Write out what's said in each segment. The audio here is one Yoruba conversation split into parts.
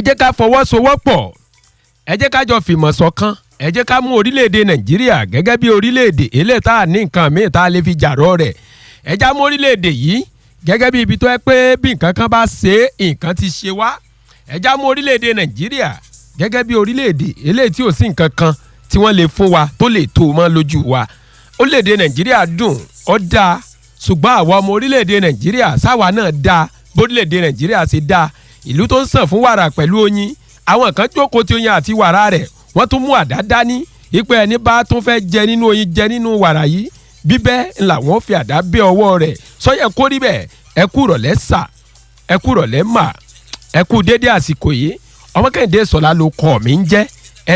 Jẹ́ ká fọwọ́sowọ́pọ̀, ẹ jẹ́ ká jọ fìmọ̀ ṣọ̀kan, ẹ jẹ́ ká mú orílẹ̀-èdè Nàìjíríà gẹ́gẹ́ bí orílẹ̀-èdè eléyìí tá a ní nǹkan míì tá a lè fi jàrọ̀ rẹ̀. Ẹ já mú orílẹ̀-èdè yìí gẹ́gẹ́ bí ibi tó yẹ pé bí nǹkan kan bá ṣe é, nǹkan ti ṣe wá. Ẹ já mú orílẹ̀-èdè Nàìjíríà gẹ́gẹ́ bí orílẹ̀-èdè eléyìí tí ò sí nǹkan kan tí wọ́n lè fún wa tó lè tó mọ́ lójú wa. Orílẹ̀-èdè Nàìjíríà dùn, ó dáa, ṣùgbọ́n àwa ọmọ orílẹ̀-èdè Nàìjíríà sáwa náà dáa bórílẹ̀-èdè Nàìjíríà ṣe dáa? Ìlú tó ń sàn fún wàrà pẹ̀lú oyin, àwọn kan jókòó tí oyin àti wàrà rẹ̀, wọ́n tún mú àdá dání ìpè ẹni bá tún fẹ́ jẹ nínú oyin, jẹ nínú wàrà yìí, bíbẹ́ ńlá wọ́n fi àdá bẹ́ ọwọ́ rẹ̀ sọ́yẹ̀ kó rí bẹ́ẹ̀. Ẹ kú rọ̀lẹ́ sà, ẹ kú rọ̀lẹ́ mà, ẹ kú dédé àsìkò yìí. Ọmọ Kẹ́hìndé Sọ̀lá ló kọ́ mi ń jẹ́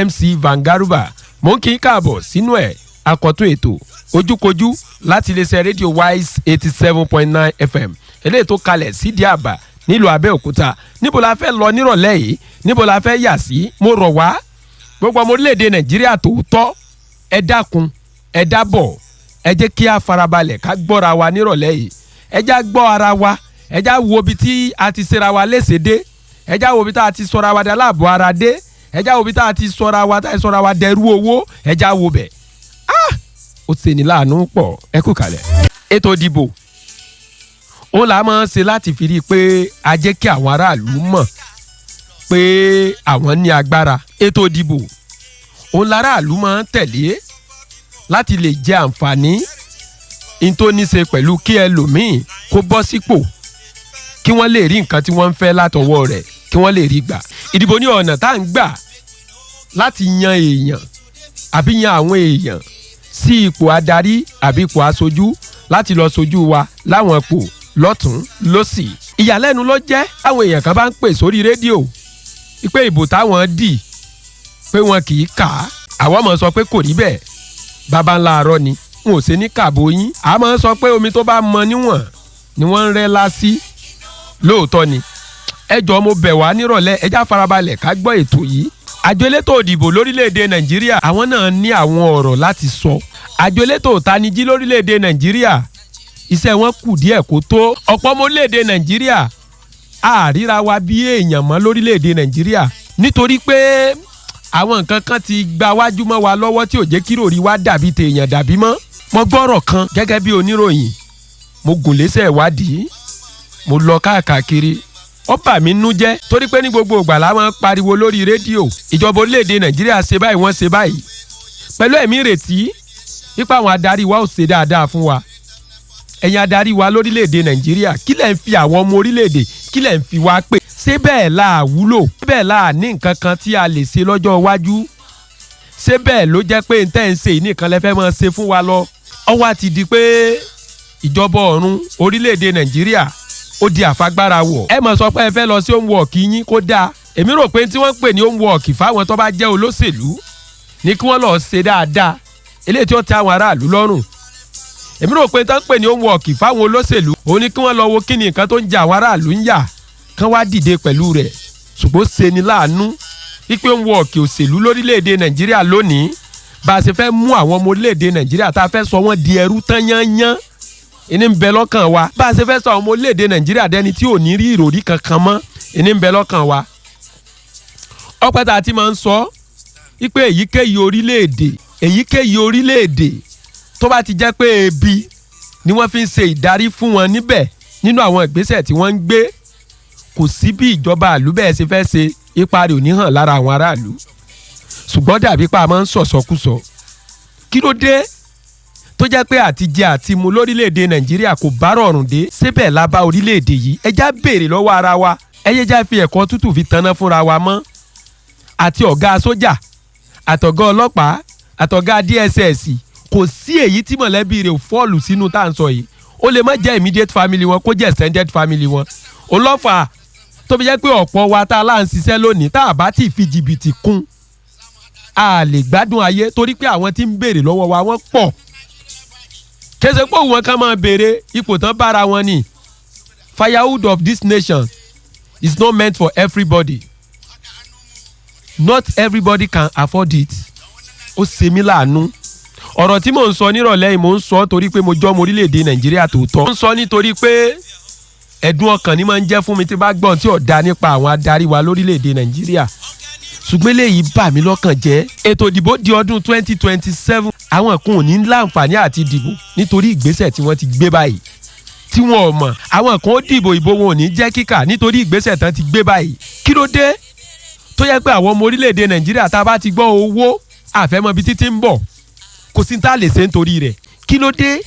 MC Vangaruba. Mò ń kí n káàbọ̀ sínú ẹ̀ akọ̀tún ètò Ojúkojú láti iléeṣẹ́ rédíò Wise 87.9 FM, eléyìí tó kalẹ̀ sídìí àbá nílùú Abẹ́òkúta. Níbo la fẹ́ lọ nírọ̀lẹ́ yìí? Níbo la fẹ́ yà sí? Mo rọ̀ wá, gbogbo ọmọ orílẹ̀-èdè Nàìjíríà tòótọ́, ẹ dákun, ẹ dábọ̀, ẹ jẹ́ kí a farabalẹ̀ ká gbọ́ra wa nírọ̀lẹ́ yìí. Ẹ já gbọ́ ara wa, ẹ já wo ibi tí a ti ṣera wa léṣe dé, ẹ já wo ibi tá a ti sọra wa dá láàbọ̀ ara dé, ẹ já wo ibi tá a ti sọra wa tá a sọra wa dẹrú owó, ẹ já wo bẹ̀. Ah, ó ṣe ní láàánú pọ̀. Ẹ kú kalẹ̀. Ètò ìdìbò ó là máa ń ṣe láti fi rí i pé a jẹ́ kí àwọn aráàlú mọ̀ pé àwọn ní agbára. Ètò ìdìbò òun láràlú máa ń tẹ̀lé láti lè jẹ àǹfààní in tó ní ṣe pẹ̀lú kí ẹlòmíì kó bọ́ sípò, kí wọ́n lè rí nǹkan tí wọ́n ń fẹ́ látọwọ́ rẹ̀, kí wọ́n lè rí gbà. Ìdìbò ní ọ̀nà tá à ń gbà láti yan èèyàn àbí yan àwọn èèyàn sí ipò adarí àbí ipò aṣojú láti lọ ṣojú wa láwọn ipò lọ́tún lọ́sì. Ìyàlẹ́nu ló jẹ́ àwọn èèyàn kan bá ń pè sórí rédíò pé ìbò táwọn dì pé wọn kì í kà á. Àwọn ọmọ sọ pé kò rí bẹ́ẹ̀, baba ńlá arọ ni n ò ṣe ní kàbó yín. A máa ń sọ pé omi tó bá mọ níwọ̀n ni wọ́n ń rẹ́ lásì. Lóòótọ́ ni. Ẹ jọ̀ọ́, mo bẹ̀ wá nírọ̀lẹ́, ẹ já farabalẹ̀ ká gbọ́ ètò yìí. Àjọ elétò òdìbò lórílẹ̀‐èdè Nàìjíríà, àwọn náà ní àwọn ọ̀rọ̀ láti sọ. Àjọ elétò ìtanijí lórílẹ̀‐èdè Nàìjíríà, iṣẹ́ wọn kù díẹ̀ kó tó. Ọ̀pọ̀ ọmọ orílẹ̀‐èdè Nàìjíríà àríra wa bí èèyàn mọ́ lórílẹ̀‐èdè Nàìjíríà, nítorí pé àwọn nǹkan kan ti gba wájú mọ́ wa lọ́wọ́ tí ò jẹ́ kí ròrí wa dàbí tèèyàn dàbí mọ́. Mo gbọ́rọ̀ kan gẹ́gẹ́ bí oníròyìn, mo gùn lẹ́sẹ̀ ìwádìí, mo lọ káàkiri. Ó bà mí nú jẹ́, torí pé ní gbogbo ìgbà la máa ń pariwo lórí rédíò, ìjọba orílẹ̀-èdè Nàìjíríà ṣe báyìí, wọ́n ṣe báyìí, pẹ̀lú ẹ̀mí ìrètí nípa àwọn adarí wa ò ṣe dáadáa fún wa. Ẹ̀yin adarí wa lórílẹ̀-èdè Nàìjíríà, kí lẹ̀ ń fi àwọn ọmọ orílẹ̀-èdè, kí lẹ̀ ń fi wá pè? Ṣé bẹ́ẹ̀ la wúlò? Ṣé bẹ́ẹ̀ la ní nǹkan kan tí a lè ṣe lọ́jọ́ iwájú? Ṣé bẹ́ẹ̀ ló jẹ́ pé n tẹ́ ń ṣe nìkan lẹ fẹ́ máa ṣe fún wa lọ? Ó wá ti di pé ìjọba ọ̀run orílẹ̀-èdè Nàìjíríà ó di àfagbára wọ̀. Ẹ mọ̀ sọ pé ẹ fẹ́ lọ sí homework yín kó dáa. Èmi rò pé tí wọ́n ń pè ní homework fáwọn tó bá jẹ́ olóṣèlú ní kí wọ́n lọ́ọ́ ṣe dáadáa eléyìí tí ó tẹ́ àwọn aráàlú lọ́rùn. Èmi rò pé tí wọ́n ń pè ní homework fáwọn olóṣèlú òun ni kí wọ́n lọ wo kí ni nǹkan tó ń jẹ àwọn aráàlú ń yà, kán wá dìde pẹ̀lú rẹ̀. Ṣùgbọ́n ṣe ni láàánú wípé homework òṣèlú lórílẹ̀‐èdè Nàìjíríà lónìí, bá a ṣe fẹ́ mú àwọn ọmọ orílẹ̀‐èdè Nàìjíríà tá a fẹ́ sọ wọ́n di ẹrú tán yányán ìní ń bẹ lọ́kàn wa. Bá a ṣe fẹ́ sọ àwọn ọmọ orílẹ̀‐èdè Nàìjíríà dẹni tí ò ní rí ìròrí kankan mọ́ ìní ń bẹ lọ́kàn wa. Ọpẹ́ tá a ti máa ń sọ wípé èyíkéyìí orílẹ̀‐èdè tó bá ti jẹ́ pé ebi ni wọ́n fi ń ṣe ìdarí fún wọn níbẹ̀ nínú àwọn ìgbésẹ̀ tí wọ́n ń gbé, kò sí bí ìjọba ìlú bẹ́ẹ̀ ṣe fẹ́ ṣe, ipa rẹ̀ ò ní hàn lára àwọn aráàlú. Ṣùgbọ́n dàbí pa máa ń sọ̀sọ̀kúsọ. Kí ló dé tó jẹ́ pé àti jẹ àti mu lórílẹ̀‐èdè Nàìjíríà kò bá rọrùn dé síbẹ̀ la bá orílẹ̀‐èdè yìí? Ẹ já béèrè lọ́wọ́ ara wa. Ẹ yé já fi ẹ̀kọ́ tútù fi tanná fúnra wa mọ́. Àti ọ̀gá sójà, àtọ̀gá ọlọ́pàá, àtọ̀gá DSS, kò sí èyí tí mọ̀lẹ́bí rẹ̀ ò fall sínú tá à ń sọ yìí. Ó lè má jẹ́ immediate family wọn, kó jẹ́ extended family wọn. Olọ́fà tó fi jẹ́ pé ọ̀pọ̀ wa tá a lá ń ṣiṣẹ́ lónìí, tá a bá ti fi jìbìtì kún, a lè gbádùn ayé, torí pé àwọn tí ń béèrè lọ́wọ́ wa wọ́n pọ̀. Kése pé òun kan máa béèrè ipò tán bára wọn ni. Firewood of this nation is not meant for everybody. Not everybody can afford it. Ó ṣe mí láàánú. Ọ̀rọ̀ tí mò ń sọ nírọ̀lẹ́ yìí, mò ń sọ torí pé mo jọ́ ọmọ orílẹ̀-èdè Nàìjíríà tòótọ́. Mò ń sọ nítorí pé Ẹ̀dùn ọkàn ni máa ń jẹ́ fún mi tí bá gbọ́n tí ò da nípa àwọn adarí wa lórílẹ̀‐èdè Nàìjíríà, ṣùgbọ́n eléyìí bà mí lọ́kàn jẹ́. Ètò ìdìbò di ọdún 2027, àwọn kan ò ní láǹfààní àti dìbò nítorí ìgbésẹ̀ tí wọ́n ti gbé báyìí tí wọn ò mọ̀. Àwọn kan ó dìbò, ìbò wọn ò ní jẹ́ kíkà nítorí ìgbésẹ̀ tán ti gbé báyìí. Kí ló dé tó yẹ pé àwọn ọmọ orílẹ̀-èdè Nàìjíríà, tá a bá ti gbọ́ owó, àfẹ́mọ́bi títí ń bọ̀, kò sí tá a lè ṣe nítorí rẹ̀? Kí ló dé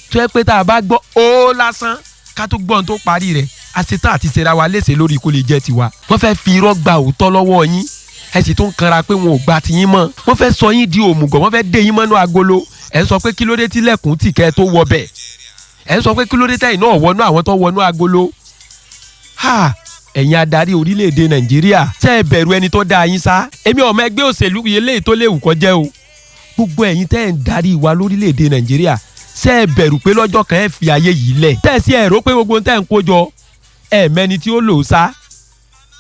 tó yẹ pé tá a bá gbọ́ ó lásán, ká tó gbọ́n tó parí rẹ̀, àṣetán àti ṣera wa léṣe lórí kó lè jẹ́ tiwa? Wọ́n fẹ́ fi irọ́ gba òótọ́ lọ́wọ́ yín, ẹ sì tún kanra pé wọn ò gba tiyín mọ́. Wọ́n fẹ́ sọ yín di òmùgọ̀, wọ́n fẹ́ dé yín mọ́nú agolo. Ẹ ń sọ pé kí ló dé tílẹ̀kùn tì kẹ́ ẹ tó wọ bẹ̀? Ẹ ń sọ pé kí ló dé tẹ̀yìn náà wọnú àwọn tó wọnú agolo? Ha, ẹ̀yin adarí orílẹ̀-èdè Nàìjíríà, tẹ́ ẹ bẹ̀rù ẹni tó dá yín sá. Èmi ọmọ ẹgbẹ́ òṣèlú eléyìí tó léwu kó jẹ́ o. Gbogbo ẹ̀yin tẹ́ ẹ̀ ń darí wa lórílẹ̀-èdè Nàìjíríà, ṣé ẹ bẹ̀rù pé lọ́jọ́ kan ẹ fi ayé yìí lẹ̀? Tẹ́ ẹ sí ẹ rò pé gbogbo tẹ́ ẹ ń kó jọ, ẹ mẹ́ni tí ó lò ó sá.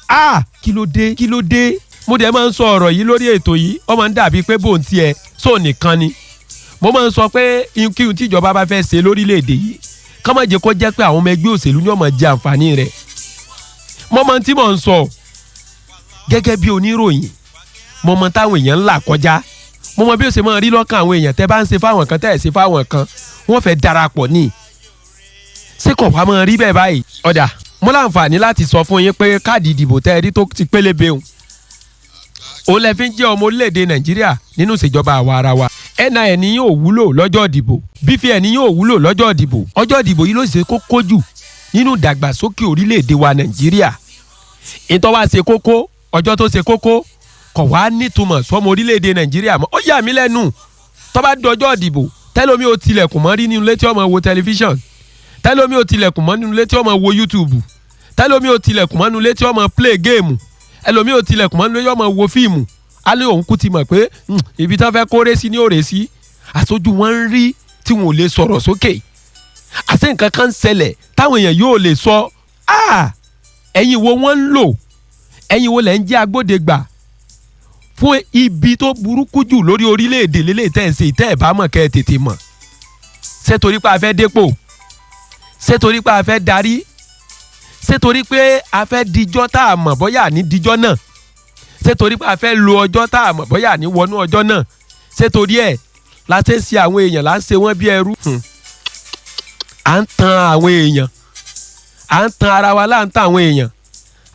Ah, kí ló dé? Kí ló dé? Mo dẹ̀ máa ń sọ ọ̀rọ̀ yìí lórí ètò yìí, ó máa ń dàbí pé bóun tiẹ̀ sóò nìkan ni. Mo máa ń sọ pé kíhun tí ìjọba bá fẹ́ ṣe lórílẹ̀‐èdè yìí, ká má jẹ́ kó jẹ́ pé àwọn ọmọ ẹgbẹ́ òṣèlú ni ó máa jẹ àǹfààní rẹ̀. Mo mọ tí mò ń sọ gẹ́gẹ́ bí oníròyìn. Mo mọ táwọn èèyàn ń là kọjá. Mo mọ bí ó ṣe máa rí lọ́kàn àwọn èèyàn. Tẹ́ bá ń ṣe fáwọn kan, tẹ́ ẹ̀ ṣe fáwọn kan, wọ́n fẹ́ darapọ̀ ní. Ṣé kò wá máa rí bẹ́ẹ̀ báyìí? Ọ̀dà, mo láǹfààní láti sọ fún yín pé káàdì ìdìbò tẹ́ ẹ rí tó ti pélébé òun, òun lẹ fi ń jẹ́ ọmọ orílẹ̀-èdè Nàìjíríà nínú ìṣèjọba àwa ara wa. NIN yóò wúlò lọ́jọ́ ìdìbò, BVN yóò wúlò lọ́jọ́ ìdìbò. Ọjọ́ ìdìbò yìí ló ṣe kókó jù nínú ìdàgbàsókè orílẹ̀-èdè wa Nàìjíríà. Ìtọ́ wa ṣe kókó, ọjọ́ tó ṣe kókó kò wá nítumọ̀ sọmọ orílẹ̀-èdè Nàìjíríà mọ́. Ó yà mí lẹ́nu, tó bá dọjọ́ ìdìbò, tẹ́lómi ò tilẹ̀kùn mọ́ rí nínú ilé tí ó máa wo tẹlifíṣàn, tẹ́lómi ò tilẹ̀kùn mọ́ nínú ilé tí ó máa wo YouTube, tẹ́lómi ò tilẹ̀kùn mọ́ nínú ilé tí ó máa play game, ẹlòmí ò tilẹ̀kùn mọ́ nínú ilé tí ó máa wo fíìmù. Alẹ́ òun kú ti mọ̀ pé ibi tí wọ́n fẹ́ kórè sí ní òrè sí. Àsojú wọn ń rí tí wọn ò lè sọ̀rọ̀ sókè. Àṣé nǹkan kan ń ṣẹlẹ̀ táwọn èèyàn yóò lè sọ. Ẹ̀yin wo wọ́n ń lò? Ẹ̀yin wo lẹ̀ ń jẹ́ agbódegbà fún ibi tó burúkú jù lórí orílẹ̀-èdè lélẹ̀ tẹ́ ń ṣe? Ìtẹ́ ẹ̀ bá mọ̀, kẹ́ ẹ tètè mọ̀. Ṣé torí pé a fẹ́ dépò? Ṣé torí pé a fẹ́ darí? Ṣé torí pé a fẹ́ dijọ́ tá a mọ̀ bóyá ní dijọ́ náà? Ṣé torí pé a fẹ́ lo ọjọ́ tá a mọ̀ bóyá ní wọnú ọjọ́ náà? Ṣé torí ẹ̀ la ṣe ń ṣe àwọn èèyàn, là ń ṣe wọ́n bí ẹrú? À ń tan àwọn èèyàn, à ń tan ara wa, là ń tan àwọn èèyàn,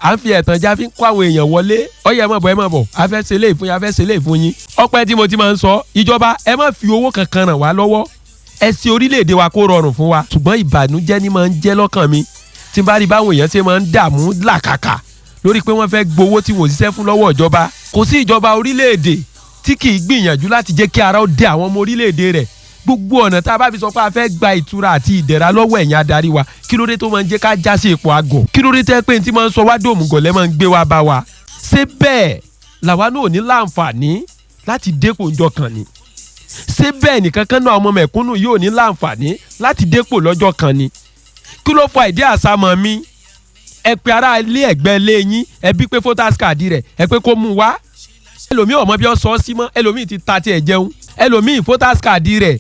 à ń fi ẹ̀tàn já fi ń kó àwọn èèyàn wọlé. Ọyẹ, ẹ má bọ̀, ẹ má bọ̀, a fẹ́ ṣe léè fún yín, a fẹ́ ṣe léè fún yín. Ọpẹ́ tí mo ti máa ń sọ, ìjọba, ẹ má fi owó kankan ràn wá lọ́wọ́, ẹ ṣe orílẹ̀-èdè wa kó rọrùn fún wa. Ṣùgbọ́n ìbànújẹ́ ni máa ń jẹ́ lọ́kàn mi tí n bá rí báwọn èèyàn ṣe máa ń dààmú làkàkà lórí pé wọ́n fẹ́ gbowó tí wọ́n ṣiṣẹ́ fún lọ́wọ́ ìjọba. Kò sí ìjọba orílẹ̀-èdè tí kì í gbìyànjú láti jẹ́ kí ara ó dẹ àwọn ọmọ orílẹ̀-èdè rẹ̀. Gbogbo ọ̀nà tá a bá fi sọ pé a fẹ́ gba ìtura àti ìdẹ̀ra lọ́wọ́ ẹ̀yin adarí wa, kí ló dé tó máa ń jẹ́ ká já sí ipò àgọ̀? Kí ló dé tẹ́ pé ní tí máa ń sọ wá dòmùgọ̀ lẹ́ máa ń gbé wá bá wa? Ṣé bẹ́ẹ̀ làwa náà ò ní láǹfààní láti dépò ńjọ́ kan ni? Ṣé bẹ́ẹ̀ nìkan kan náà ọmọ mẹ̀kúnnù yóò ní láǹfààní láti dépò lọ́jọ́ kan ni? Kí ló fa ìdí àsámọ̀ mi? Ẹ pe ará ilé ẹ̀gbẹ́ ilé yín, ẹ bí pé voters card rẹ̀, ẹ pé kó mú wá. Ẹlòmíì ọmọ bí ó sọ ọ́ sí mọ́, ẹlòmíì ti ta tiẹ̀ jẹun, ẹlòmíì voters card rẹ̀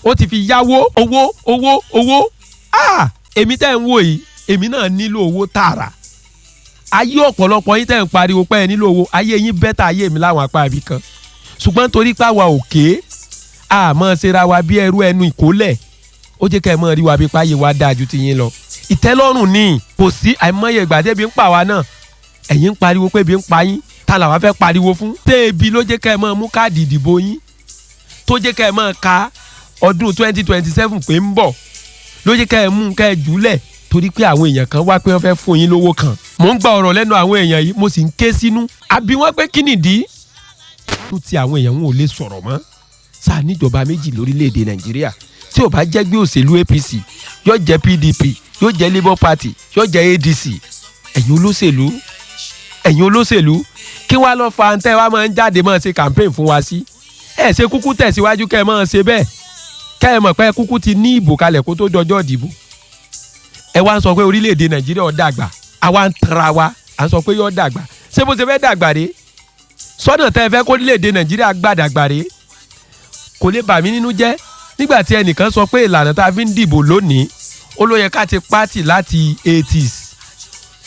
ó ti fi yáwó. Owó, owó, owó. Ah, èmi tẹ́ ń wò yìí, èmi náà nílò owó tààrà. Ayé ọ̀pọ̀lọpọ̀ yín tẹ́ ń pariwo pé ẹ nílò owó, ayé yín better ayé mi láwọn apá ibì kan. Ṣùgbọ́n torí pé àwa òkè àmọ́ ṣera wa bí ẹrú ẹnu ìkólẹ̀, ó jẹ́ ká ẹ mọ̀ rí wa bí páyé wa dáa ju ti yín lọ. Ìtẹ́lọ́rùn ni kò sí. Àìmọye ìgbà débi ń pa wa náà, ẹ̀yin ń pariwo pé ebi ń pa yín. Ta làwa fẹ́ pariwo fún? Téèbi ló jẹ́ ká ẹ mọ̀ mú káàdì ìdìbò yín, tó jẹ́ ká ẹ mọ̀ ka ọdún 2027 pé ń bọ̀, ló jẹ́ ká ẹ mú ká ẹ jùlẹ̀ torí pé àwọn èèyàn kan wá pé wọ́n fẹ́ fún yín lówó kan. Mò ń gba ọ̀rọ̀ lẹ́nu àwọn èèyàn yìí, mo sì ń ké sínú àbí wọ́n pé kí nìdí tó ti àwọn èèyàn wọn ò lè sọ̀rọ̀ mọ́. Sáà níjọba méjì lórílẹ̀‐èdè Nàìjíríà, tí ò bá jẹ́ gbé òṣèlú APC, yóò jẹ́ PDP, yóò jẹ́ Labour Party, yóò jẹ́ ADC. Ẹ̀yin olóṣèlú, ẹ̀yin olóṣèlú, kí wàá lọ fa ntẹ́ wa máa ń jáde máa ṣe campaign fún wa sí? Ẹ̀ ṣe kúkú tẹ̀síwájú kẹ́ ẹ máa ṣe bẹ́ẹ̀, kẹ́ ẹ mọ̀ pé kúkú ti ní ìbò kalẹ̀ kó tó dọjọ́ ìdìbò. Ẹ wá ń sọ pé orílẹ̀-èdè Nàìjíríà ó dàgbà. Àwa ń tara wa, à ń sọ pé yóò dàgbà. Ṣé bó ṣe fẹ́ dàgbà rèé? Sọ́nà tẹ́ ẹ fẹ́ kó orílẹ̀-èdè Nàìjíríà gbà dàgbà rèé? Kò lè bà mí nínú jẹ́ nígbà tí ẹnìkan sọ pé ìlànà tá a fi ń dìbò lónìí, Ó ló yẹ ká ti pátì láti 80s.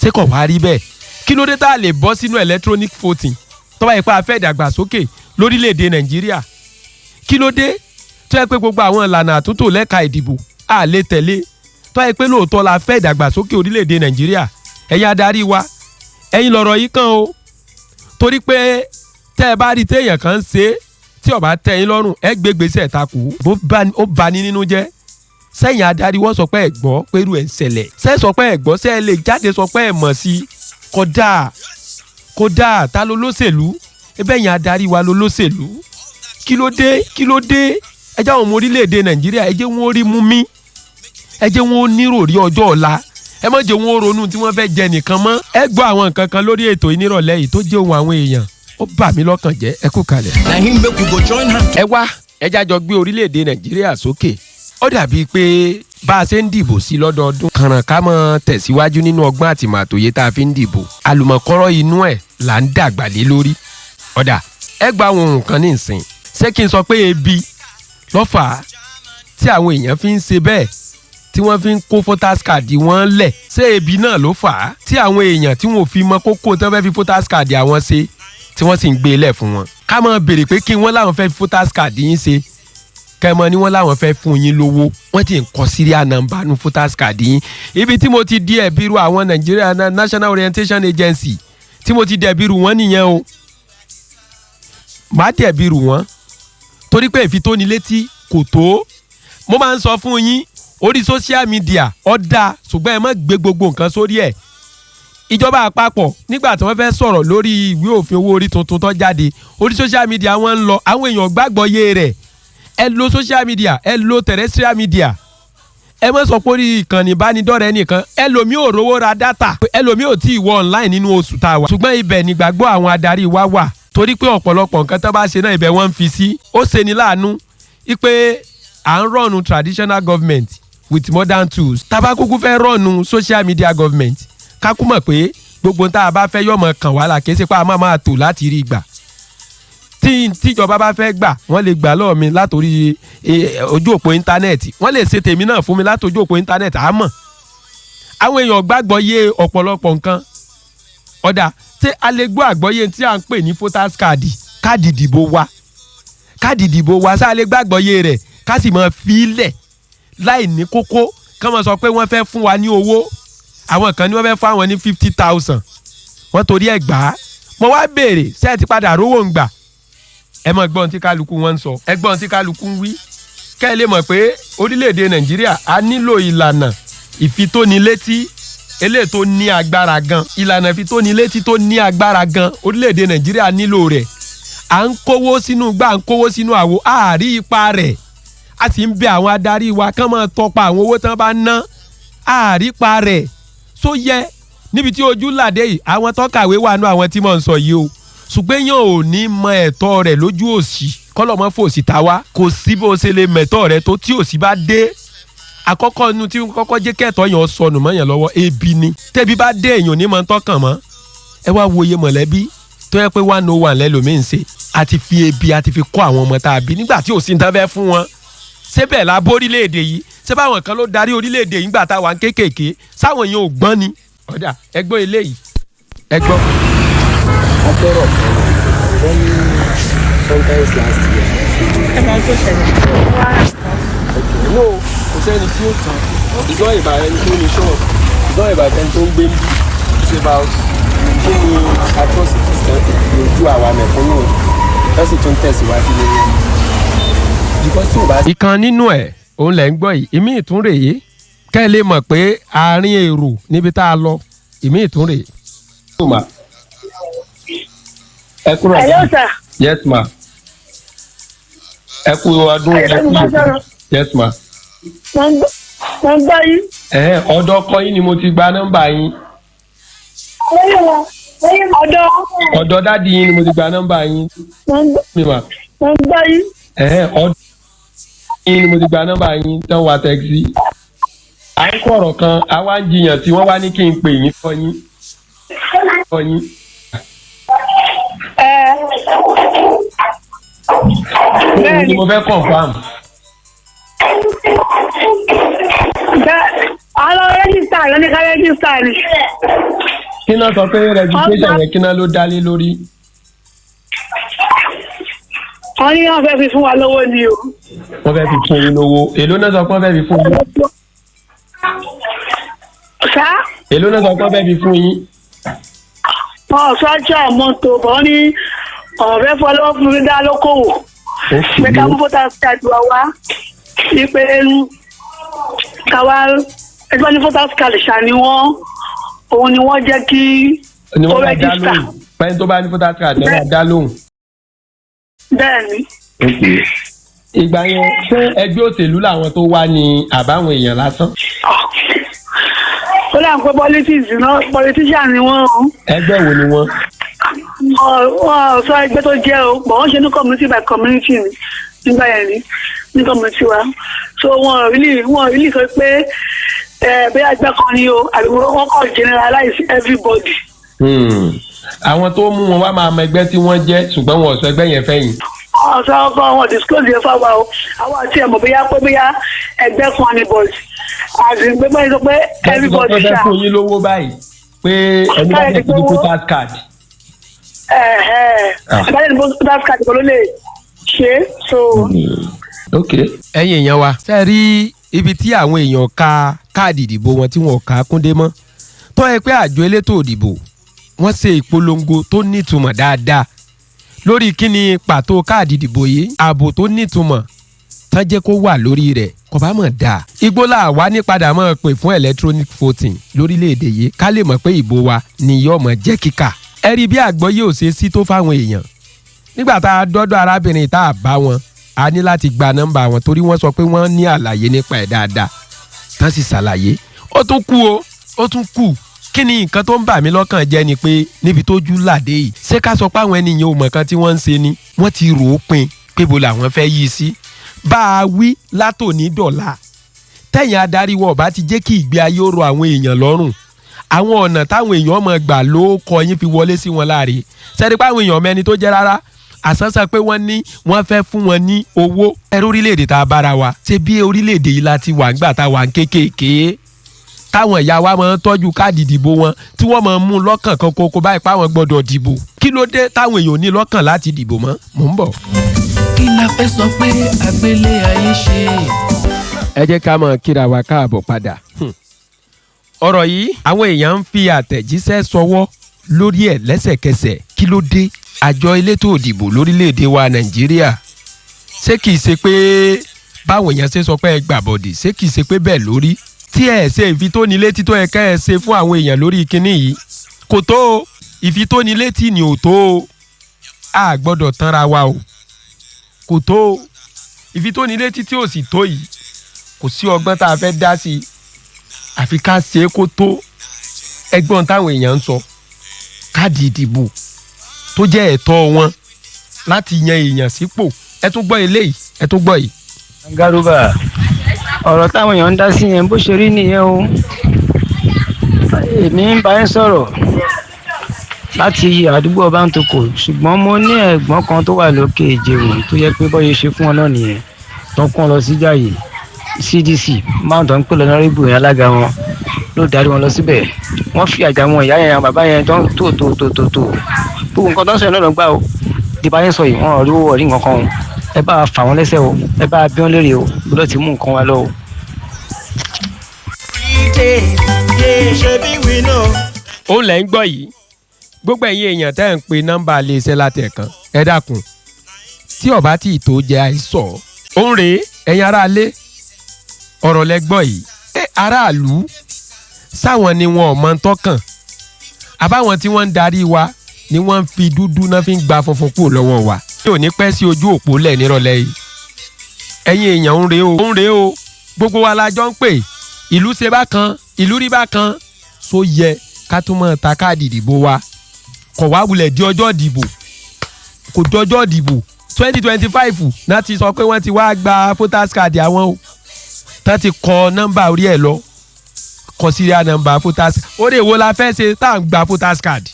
Ṣé kò wá rí bẹ́ẹ̀? Kí ló dé tá a lè bọ́ sínú electronic voting tó bá yẹ pé a fẹ́ ìdàgbàsókè lórílẹ̀‐èdè Nàìjíríà? Kí ló dé tó yẹ pé gbogbo àwọn ìlànà àtúntò lẹ́ka ìdìbò a lè tẹ̀lé, tó yẹ pé lóòótọ́ la fẹ́ ìdàgbàsókè orílẹ̀‐èdè Nàìjíríà? Ẹ̀yin adarí wa, ẹ̀yin lọ̀rọ̀ yìí kàn o, torí pé tẹ́ ẹ bá rí téèyàn kan ń ṣe tí ó bá tẹ́ yín lọ́rùn, ẹ gbé gbèsè takò. Ó bani nínú jẹ́. Sẹ́yìn adarí wọ́n sọ pé ẹ gbọ́ pẹ̀lú ẹ̀ ń ṣẹlẹ̀, sẹ́ sọ pé ẹ gbọ́, sẹ́ ẹ lè jáde sọ pé ẹ mọ̀ sí i? Kódà kódà, ta ló lóṣèlú? Ebe ẹ̀yin adarí wa ló lóṣèlú. Kí ló dé? Kí ló dé? Ẹ jẹ́ àwọn ọmọ orílẹ̀-èdè Nàìjíríà, ẹ jẹ́ wọn ó rí mú mi, ẹ jẹ́ wọn ó níròrí ọjọ́ ọ̀la. Ẹ má jẹ́ wọn ó ronú tí wọ́n fẹ́ jẹ nìkan mọ́. Ẹ gbọ́ àwọn nǹkan kan lórí ètò yìí nírọ̀lẹ́ yìí tó jẹ́ ohun àwọn èèyàn, ó bà mí lọ́kàn jẹ́. Ẹ kú kalẹ̀. Na him make we go join hand. Ẹ wá, ẹ jájọ gbé orílẹ̀-èdè Nàìjíríà sókè. Ó dàbíi pé bá a ṣe ń dìbò sí lọ́dọọdún kànràn ká mọ́ tẹ̀síwájú nínú ọgbọ́n àtìmọ̀ àtòyé tá a fi ń dìbò. Àlùmọ̀kọ́rọ́ inú ẹ̀ là ń dàgbà lé lórí. Ọ̀dà, ẹ gba àwọn ohun kan ní ìsìn. Ṣé kí n sọ pé ebi lọ́fà tí àwọn èèyàn fi ń ṣe bẹ́ẹ̀, tí wọ́n fi ń kó voters card wọn lẹ̀? Ṣé ebi náà ló fà á tí àwọn èèyàn tí wọn ò fi mọ kókó tí wọ́n fẹ́ fi voters card àwọn ṣe, tí wọ́n sì ń gbé e lẹ̀ fún wọn? Ká máa béèrè pé kí wọ́n láwọn fẹ́ fi voters card yín ṣe, kẹmọ ni wọ́n láwọn fẹ́ fún yín lówó. Wọ́n ti ń kọ serial number nu voters card yín. Ibi tí mo ti di ẹ̀bi ru àwọn Nigeria National Orientation Agency, tí mo ti dẹ̀bi ru wọ́n nìyẹn o. Má dẹ̀bi ru wọ́n torí pé ìfitónilétí kò tó. Mo máa ń sọ fún yín, orí social media ọ̀dà, ṣùgbọ́n ẹ má gbé gbogbo nǹkan sórí ẹ̀. Ìjọba àpapọ̀, nígbà tí wọ́n fẹ́ sọ̀rọ̀ lórí ìwé òfin owó orí tuntun tó jáde, orí social media wọ́n ń lọ. Àwọn èèyàn gbàgbọ́ yé rẹ̀. Ẹ lo social media, ẹ lo terrestrial media. Ẹ má sọ pé orí ìkànnì ìbánidọ́rẹ̀ẹ́ nìkan. Ẹlòmíì ò rówó ra data, ẹlòmíì ò tí ì wọ online nínú oṣù tá a wà, ṣùgbọ́n ibẹ̀ nígbàgbọ́ àwọn adarí wa wà, torí pé ọ̀pọ̀lọpọ̀ nǹkan tó bá ṣe náà, ibẹ̀ wọ́n ń fi sí. Ó ṣe ní láàánú wípé à ń run traditional government with modern tools. Tabakuku fẹ́ run social media government, kákú mọ̀ pé gbogbo tá a bá fẹ́ yọ̀mọ̀ kàn wá la, kì í ṣe pé a máa máa tò láti rí gbà. Tí tíjọba bá fẹ́ gbà, wọ́n lè gbà lọ́ọ̀ mi látòrí ojú òpó íńtánẹ́ẹ̀tì. Wọ́n lè ṣe tèmi náà fún mi látòjú òpó íńtánẹ́ẹ̀tì. Àmọ́ àwọn èèyàn gbàgbọ́ yé ọ̀pọ̀lọpọ̀ nǹkan. Ọ̀dà, ṣé a lè gbọ́ àgbọ́yé tí à ń pè ní voters card, káàdì ìdìbò wa? Káàdì ìdìbò wa, ṣá a lè gbàgbọ́ yé rẹ̀, ká sì máa fi í lẹ̀ láì ní kókó, kán máa sọ pé wọ́n fẹ́ fún wa ní owó? Àwọn kan ní wọ́n fẹ́ fún àwọn ní 50,000, wọ́n torí ẹ̀ gbà á. Mo wá béèrè, ṣé ẹ ti padà rówó ń gbà? Ẹ mọ̀ gbọ́n tí kálukú wọn ń sọ, ẹ gbọ́n tí kálukú ń wí, kẹ́ ẹ lè mọ̀ pé orílẹ̀-èdè Nàìjíríà, a nílò ìlànà ìfitónilétí eléyìí tó ní agbára gan. Ìlànà ìfitónilétí tó ní agbára gan, orílẹ̀-èdè Nàìjíríà nílò rẹ̀. À ń kówó sínú gbà, à ń kówó sínú àwo, àárí ipa rẹ̀. A sì ń bẹ àwọn adarí wa kán máa tọpa àwọn owó tán bá ná, àárí ipa rẹ̀. Só yẹ níbi tí ojú làdé yìí? Àwọn tó kàwé wà nú àwọn tí mò ń sọ yìí o, ṣùgbọ́n èèyàn ò ní mọ ẹ̀tọ́ rẹ̀ lójú òṣì. Kọ́lọ́mọ́ fòsì ta wá. Kò sí bó ṣe lè mẹ̀tọ́ rẹ̀ tó, tí òṣì bá dé, àkọ́kọ́ inú tí kọ́kọ́ jẹ́ kẹ́tọ́ yẹn sọnù mọ́ yẹn lọ́wọ́, ebi ni. Tẹ́bi bá dé, èèyàn ní mọ̀ ń tọ́kàn mọ́. Ẹ wá wo iye mọ̀lẹ́bí tó yẹ pé 101 lẹ́lòmíì ń ṣe. Àti fi ebi, àti fi kọ́ àwọn ọmọ tá a bí nígbà tí òsì ń tán fẹ́ fún wọn. Ṣé bẹ́ẹ̀ la bórílẹ̀-èdè yìí? Ṣé báwọn kan ló darí orílẹ̀-èdè yìí nígbà tá a wà ń kéékèèké? Sáwọn yẹn ò gbọ́n ni? Ọ̀dà, ẹ gbọ́ eléyìí, ẹ gbọ́. Agbọ́rọ̀ wọ́n ní sometimes last year. Ẹ máa tó ṣẹlẹ̀. Okay, no, kò sẹ́ni tí ó tán. It's not about ẹni tó ní shop, it's not about ẹni tó ń gbé níbí. It's about kí ni atrocities kan ti fi ojú àwa mẹ̀kúnnù, wọ́n sì tún tẹ̀síwájú lórí ẹ̀, because tí ò bá Ìkan nínú ẹ̀ òun lẹ̀ ń gbọ́ yìí. Ìmí ìtún rèé, kẹ́ ẹ lè mọ̀ pé àárín èrò níbi tá a lọ. Ìmí ìtún rèé. Ma. Ẹ kúrò. Hello, sir. Yes, ma. Ẹ kú ọdún, ẹ kú yòókù. Yes, ma. Mo ń gbọ́ yín. Ẹ ọ̀dọ̀ ọkọ yín ni mo ti gba nọ́mbà yín. Ọ̀dọ̀ Ọ̀dọ̀ daddy yín ni mo ti gba nọ́mbà yín. Mo ń Mi ma. Mo ń gbọ́ yín. Ẹ ọ̀dọ̀ yín ni mo ti gba nọ́mbà yín tán wa taxi. À ń kọ̀rọ̀ kan, àwa ń jiyàn tí wọ́n wá ní kí n pè yín kọ́ yín. Kọ́ yín. Ẹ Òun ni mo fẹ́ confirm. Bẹ́ẹ̀ àwọn register ló ní ká register ni. Kí náà sọ pé registration yẹn, kí náà ló dá lé lórí? Wọ́n ní wọ́n fẹ́ fi fún wa lówó ni o. Wọ́n fẹ́ fi fún yín lówó. Èló náà sọ pé wọ́n fẹ́ fi fún yín? Sá. Èló náà sọ pé wọ́n fẹ́ fi fún yín? Wọn ò sọ ajá mọ́tò bọ́ ní ọ̀rẹ́ fún ọlọ́wọ́ fún mi dá lókòwò. Pé ká mú voters card wa wá sí pé káwa ẹgbẹ́ ní voters card ṣá ni wọ́n, òun ni wọ́n jẹ́ kí Ni ó wọ́n máa dá register. lóhùn. Pẹ́ẹ́n tó bá ní voters card ẹ̀ máa dá lóhùn. Bẹ́ẹ̀ ni. Ìgbà yẹn, ṣé ẹgbẹ́ òṣèlú làwọn tó wá ní àbáwọn èèyàn lásán? Ó dà ń pé politics náà, politician ni wọ́n o. Ẹgbẹ́ wo ni wọ́n? Wọ́n sọ ẹgbẹ́ tó jẹ́ o, but wọ́n ṣe ní community by community ni nígbà yẹn ni ní community wa, so wọ́n really sọ pé ẹ bóyá ẹgbẹ́ kan ni o, àbí wọ́n kàn generalize everybody. Àwọn tó mú wọn wá máa mọ ẹgbẹ́ tí wọ́n jẹ́, ṣùgbọ́n wọn ò sọ ẹgbẹ́ yẹn fẹ́yìn. Wọ́n sọ ọkọ wọn disclose yẹn fáwa o. Àwọn àti ẹ̀mọ̀ bóyá pé bóyá ẹgbẹ́ kan ni, but as in pé bóyá sọ pé everybody Wọ́n ti sọ pé ṣá. fẹ́ fún yín lówó báyìí pé ẹni bá fẹ́ fi ní voters card. Ẹ̀ẹ́ báyìí ní voters card kan ló lè ṣe é, so. Ok. Ẹ̀yin èèyàn wa, ṣe é rí ibi tí àwọn èèyàn ka káàdì ìdìbò wọn tí wọn kà á kúndé mọ́, tó yẹ pé àjọ elétò ìdìbò wọ́n ṣe ìpolongo tó nítumọ̀ dáadáa lórí kíni pàtó káàdì ìdìbò yìí, ààbò tó nítumọ̀ tán jẹ́ kó wà lórí rẹ̀, kò bá mọ̀ dáa. Igbó là wá ní padà mọ̀ pé fún electronic voting lórílẹ̀‐èdè yìí, ká lè mọ̀ pé ìbò wa ni yóò mọ̀ jẹ́ kíkà. Ẹ rí bí àgbọ́yé ò ṣe sí tó fáwọn èèyàn. Nígbà tá a dọ́dọ̀ arábìnrin tá a bá wọn, a ní láti gba nọ́mbà wọn torí wọ́n sọ pé wọ́n ní àlàyé nípa ẹ̀ dáadáa, tán sì ṣàlàyé. Ó tún kú o, ó tún kù. Kí ni nǹkan tó ń bà mí lọ́kàn jẹ́ ni pé níbi tó jú làdé yìí, ṣé ká sọ pé àwọn ènìyàn ò mọ̀ kan tí wọ́n ń ṣe ni? Wọ́n ti rò ó pin pé bo làwọn fẹ́ yí sí. Bá a wí látòní dọ̀la, tẹ̀yìn adarí wọ̀ bá ti jẹ́ kí ìgbé ayé ó rọ àwọn èèyàn lọ́rùn, àwọn ọ̀nà táwọn èèyàn mọ̀ gbà ló kọ yín fi wọlé sí wọn láre. Sẹ́ni pé àwọn èèyàn mẹ́ni tó jẹ́ rárá àsánsán pé wọ́n ní wọ́n fẹ́ fún wọn ní owó. Ẹrú orílẹ̀-èdè tá a bára wa, ṣé bí orílẹ̀-èdè yìí la ti wà ńgbà tá a wà ń kéékèèké, táwọn ìyá wa máa ń tọ́jú káàdì ìdìbò wọn, tí wọ́n máa ń mú lọ́kàn kan kókó báyìí páwọn gbọ́dọ̀ dìbò? Kí ló dé táwọn èèyàn ò ní lọ́kàn láti dìbò mọ́? Mò ń bọ̀. Kí la fẹ́ sọ pé àgbélé ayé ṣe? Ẹ jẹ́ ká máa kíra wa káàbọ̀ padà. Ọ̀rọ̀ yìí, àwọn èèyàn ń fi àtẹ̀jíṣẹ́ sọwọ́ lórí ẹ̀ lẹ́sẹ̀kẹsẹ̀. Kí ló dé? Àjọ elétò òdìbò lórílẹ̀‐èdè wa Nàìjíríà, ṣé kìí ṣe pé báwọn èèyàn ṣe sọ pé ẹ gbàbọ̀dì, ṣé kìí ṣe pé bẹ́ẹ̀ lórí tí ẹ ṣe ìfitónilétí tó yẹ ká ẹ ṣe fún àwọn èèyàn lórí kinní yìí kò tó o? Ìfitónilétí ni ò tó o. A gbọ́dọ̀ tanra wa o, kò tó o. Ìfitónilétí tí ò sì tó yìí, kò sí ọgbọ́n tá a fẹ́ dá sí i àfi ká ṣe é kó tó. Ẹgbọ́n táwọn èèyàn ń sọ, káàdì ìdìbò tó jẹ́ ẹ̀tọ́ wọn láti yan èèyàn sípò. Ẹ tún gbọ́ eléyìí, ẹ tún gbọ́ yìí. Garuba, ọ̀rọ̀ táwọn èèyàn ń dá sí yẹn, bó ṣe rí nìyẹn o. Èmi ń bá yín sọ̀rọ̀ láti àdúgbò Ọbántòkò, ṣùgbọ́n mo ní ẹ̀gbọ́n kan tó wà lókè Ìjẹ̀rò tó yẹ pé bọ́yẹ ṣe fún ọ náà nìyẹn, tó kún ọ lọ sí Jàyè CDC máa tó ń pè lọ́nà yẹn, alága wọn ló darí wọn lọ síbẹ̀. Wọ́n fi àjà wọn, ìyá yẹn, bàbá yẹn tó tó tó tó tó tó gbogbo nǹkan tó ń sọ yẹn náà ló gbà ó. Dìbò ayé sọ yìí, wọn ò rí owó ọ̀rí nǹkan kan o. Ẹ bá fà wọ́n lẹ́sẹ̀ o, ẹ bá bí wọ́n léèrè o, gbọ́dọ̀ ti mú nǹkan wa lọ o. Òun lẹ̀ ń gbọ́ yìí. Gbogbo ẹ̀yin èèyàn tẹ́ ń pe nọ́mbà iléeṣẹ́ látẹ̀kan, ẹ dákun, tí ọba tí ì tó jẹ́ àìsọ òun rèé. Ẹ̀yin aráalé, ọ̀rọ̀ lẹ gbọ́ yìí. Ẹ aráàlú, sáwọn ni wọn ò mọ tọkàn, àbáwọn tí wọ́n ń darí wa ni wọ́n ń fi dúdú náà fi ń gba funfun kúrò lọ́wọ́ wa. Yóò ní pẹ́ sí ojú òpó lẹ̀ nírọ̀lẹ́ yìí. Ẹ̀yin èèyàn, ń rèé o, ń rèé o. Gbogbo wa la jọ ń pè, ìlú ṣe bákan, ìlú rí bákan, so yẹ ká tún máa ta káàdì ìdìbò wa? Kọ̀ wá wulẹ̀ di ọjọ́ ìdìbò, kò dọjọ́ ìdìbò 2025 náà ti sọ pé wọ́n ti wá gba voters card àwọn o, tán ti kọ nọ́mbà orí ẹ̀ lọ, kọ serial number voters. Orí èwo la fẹ́ ṣe tá à ń gba voters card?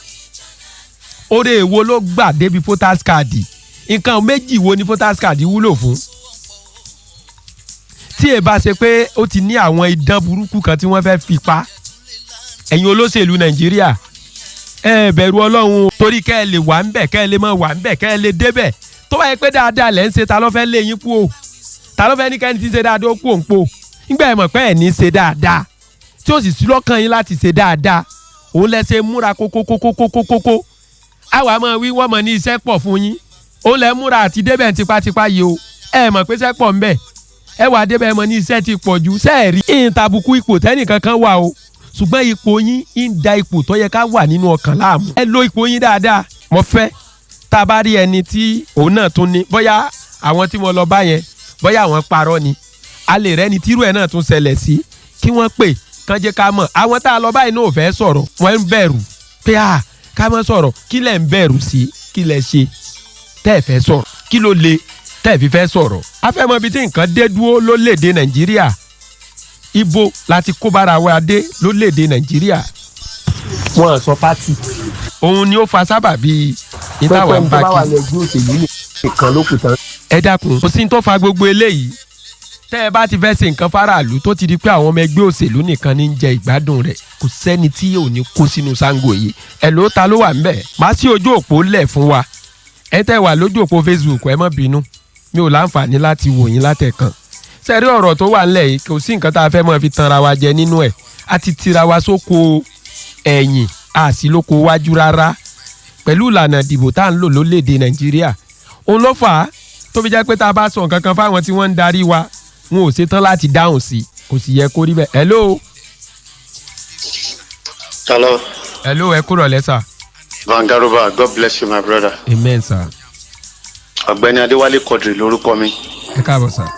Orí èwo ló gbà débi voters card? Nǹkan méjì wo ni voters card wúlò fún? Tí ẹ bá ṣe pé ó ti ní àwọn idán burúkú kan tí wọ́n fẹ́ fi pa. Ẹ̀yin olóṣèlú Nàìjíríà, ẹ bẹ̀rù Ọlọ́run o, torí kẹ́ ẹ lè wà ń bẹ̀, kẹ́ ẹ lè mọ̀ wà ń bẹ̀, kẹ́ ẹ lè débẹ̀. Tó bá yẹ pé dáadáa lẹ́ ń ṣe, ta ló fẹ́ lé yín kú o? Ta ló fẹ́ ní kẹ́ni tí ń ṣe dáadáa ó kú òun po? Nígbà ẹ mọ̀ pé ẹ̀ ní ṣe dáadáa, tí ó sì sí lọ́kàn yín láti ṣe dáadáa, òun lẹ ṣe múra kókókókókókó. Àwa máa wí wọ́n mọ̀ ní iṣẹ́ pọ̀ fún yín, òun lẹ múra àti débẹ̀ tipátipá yìí o. Ẹ mọ̀ pé iṣẹ́ pọ̀ ń bẹ̀, ẹ wà débẹ̀ mọ̀ ní iṣẹ́ ti pọ̀ jù sẹ́ẹ̀rí. Ìyìn ipò tẹ́nìkan kan wà o, ṣùgbọ́n ipò yín ń da ipò tó yẹ ká wà nínú ọkàn láàmú. Ẹ lo ipò yín dáadáa. Mo fẹ́ tá a bá rí ẹni tí òun náà tún ní, bóyá àwọn tí mo lọ bá yẹn, bóyá àwọn parọ́ ni, a lè rẹ́ni tírú ẹ̀ náà tún ṣẹlẹ̀ sí, kí wọ́n pè kán jẹ́ ká mọ̀. Àwọn tá a lọ báyìí náà ò fẹ́ sọ̀rọ̀, wọ́n ń bẹ̀rù pé à ká má sọ̀rọ̀. Kí lẹ̀ ń bẹ̀rù sí? Kí lẹ̀ ṣe tẹ́ ẹ̀ fẹ́ sọ̀rọ̀? Kí ló le tẹ́ ẹ̀ fi fẹ́ sọ̀rọ̀? A fẹ́ mọ ibi tí nǹkan dé dúró lórílẹ̀‐èdè Nàìjíríà. Ibo láti kó bára wa dé lórílẹ̀‐èdè Nàìjíríà? Wọn sọ pátì. Òun ni ó fa sábàbí ìtawà ń bá kí. Nìkan ló kù tán. Ẹ dákun, kò sí ní tó fa gbogbo eléyìí. Tẹ́ ẹ bá ti fẹ́ ṣe nǹkan faraàlú tó ti di pé àwọn ọmọ ẹgbẹ́ òṣèlú nìkan ní ń jẹ ìgbádùn rẹ̀, kò sẹ́ni tí yóò ní kó sínú Ṣàngó yìí. Ẹ ló ta ló wà ń bẹ̀? Má sí ojú òpó lẹ̀ fún wa. Ẹ tẹ́ wà lójú òpó Facebook, ẹ má bínú, mi ò láǹfààní láti wò yín látẹ̀kàn. Sẹ́rí ọ̀rọ̀ tó wà ńlẹ̀ yìí, kò sí nǹkan tá a fẹ́ máa fi tanra wa jẹ nínú ẹ̀. A ti tira wa sóko ẹ̀yìn, a sì lóko wájú rárá pẹ̀lú ìlànà ìdìbò tá à ń lò lórílẹ̀‐èdè Nàìjíríà. Òun ló fà á tó fi jẹ́ pé tá a bá sọ nǹkan kan fáwọn tí wọ́n ń darí wa, wọn ò ṣetán láti dáhùn sí i. Kò sì yẹ kó rí bẹ́ẹ̀. Hello. Hello. Hello, ẹ kúrọ̀ lẹ́sà. Vangaruba, God bless you, my brother. Amen, sir. Ọ̀gbẹ́ni Adéwálé Quadri lórúkọ mi. Ẹ káàbọ̀, sir.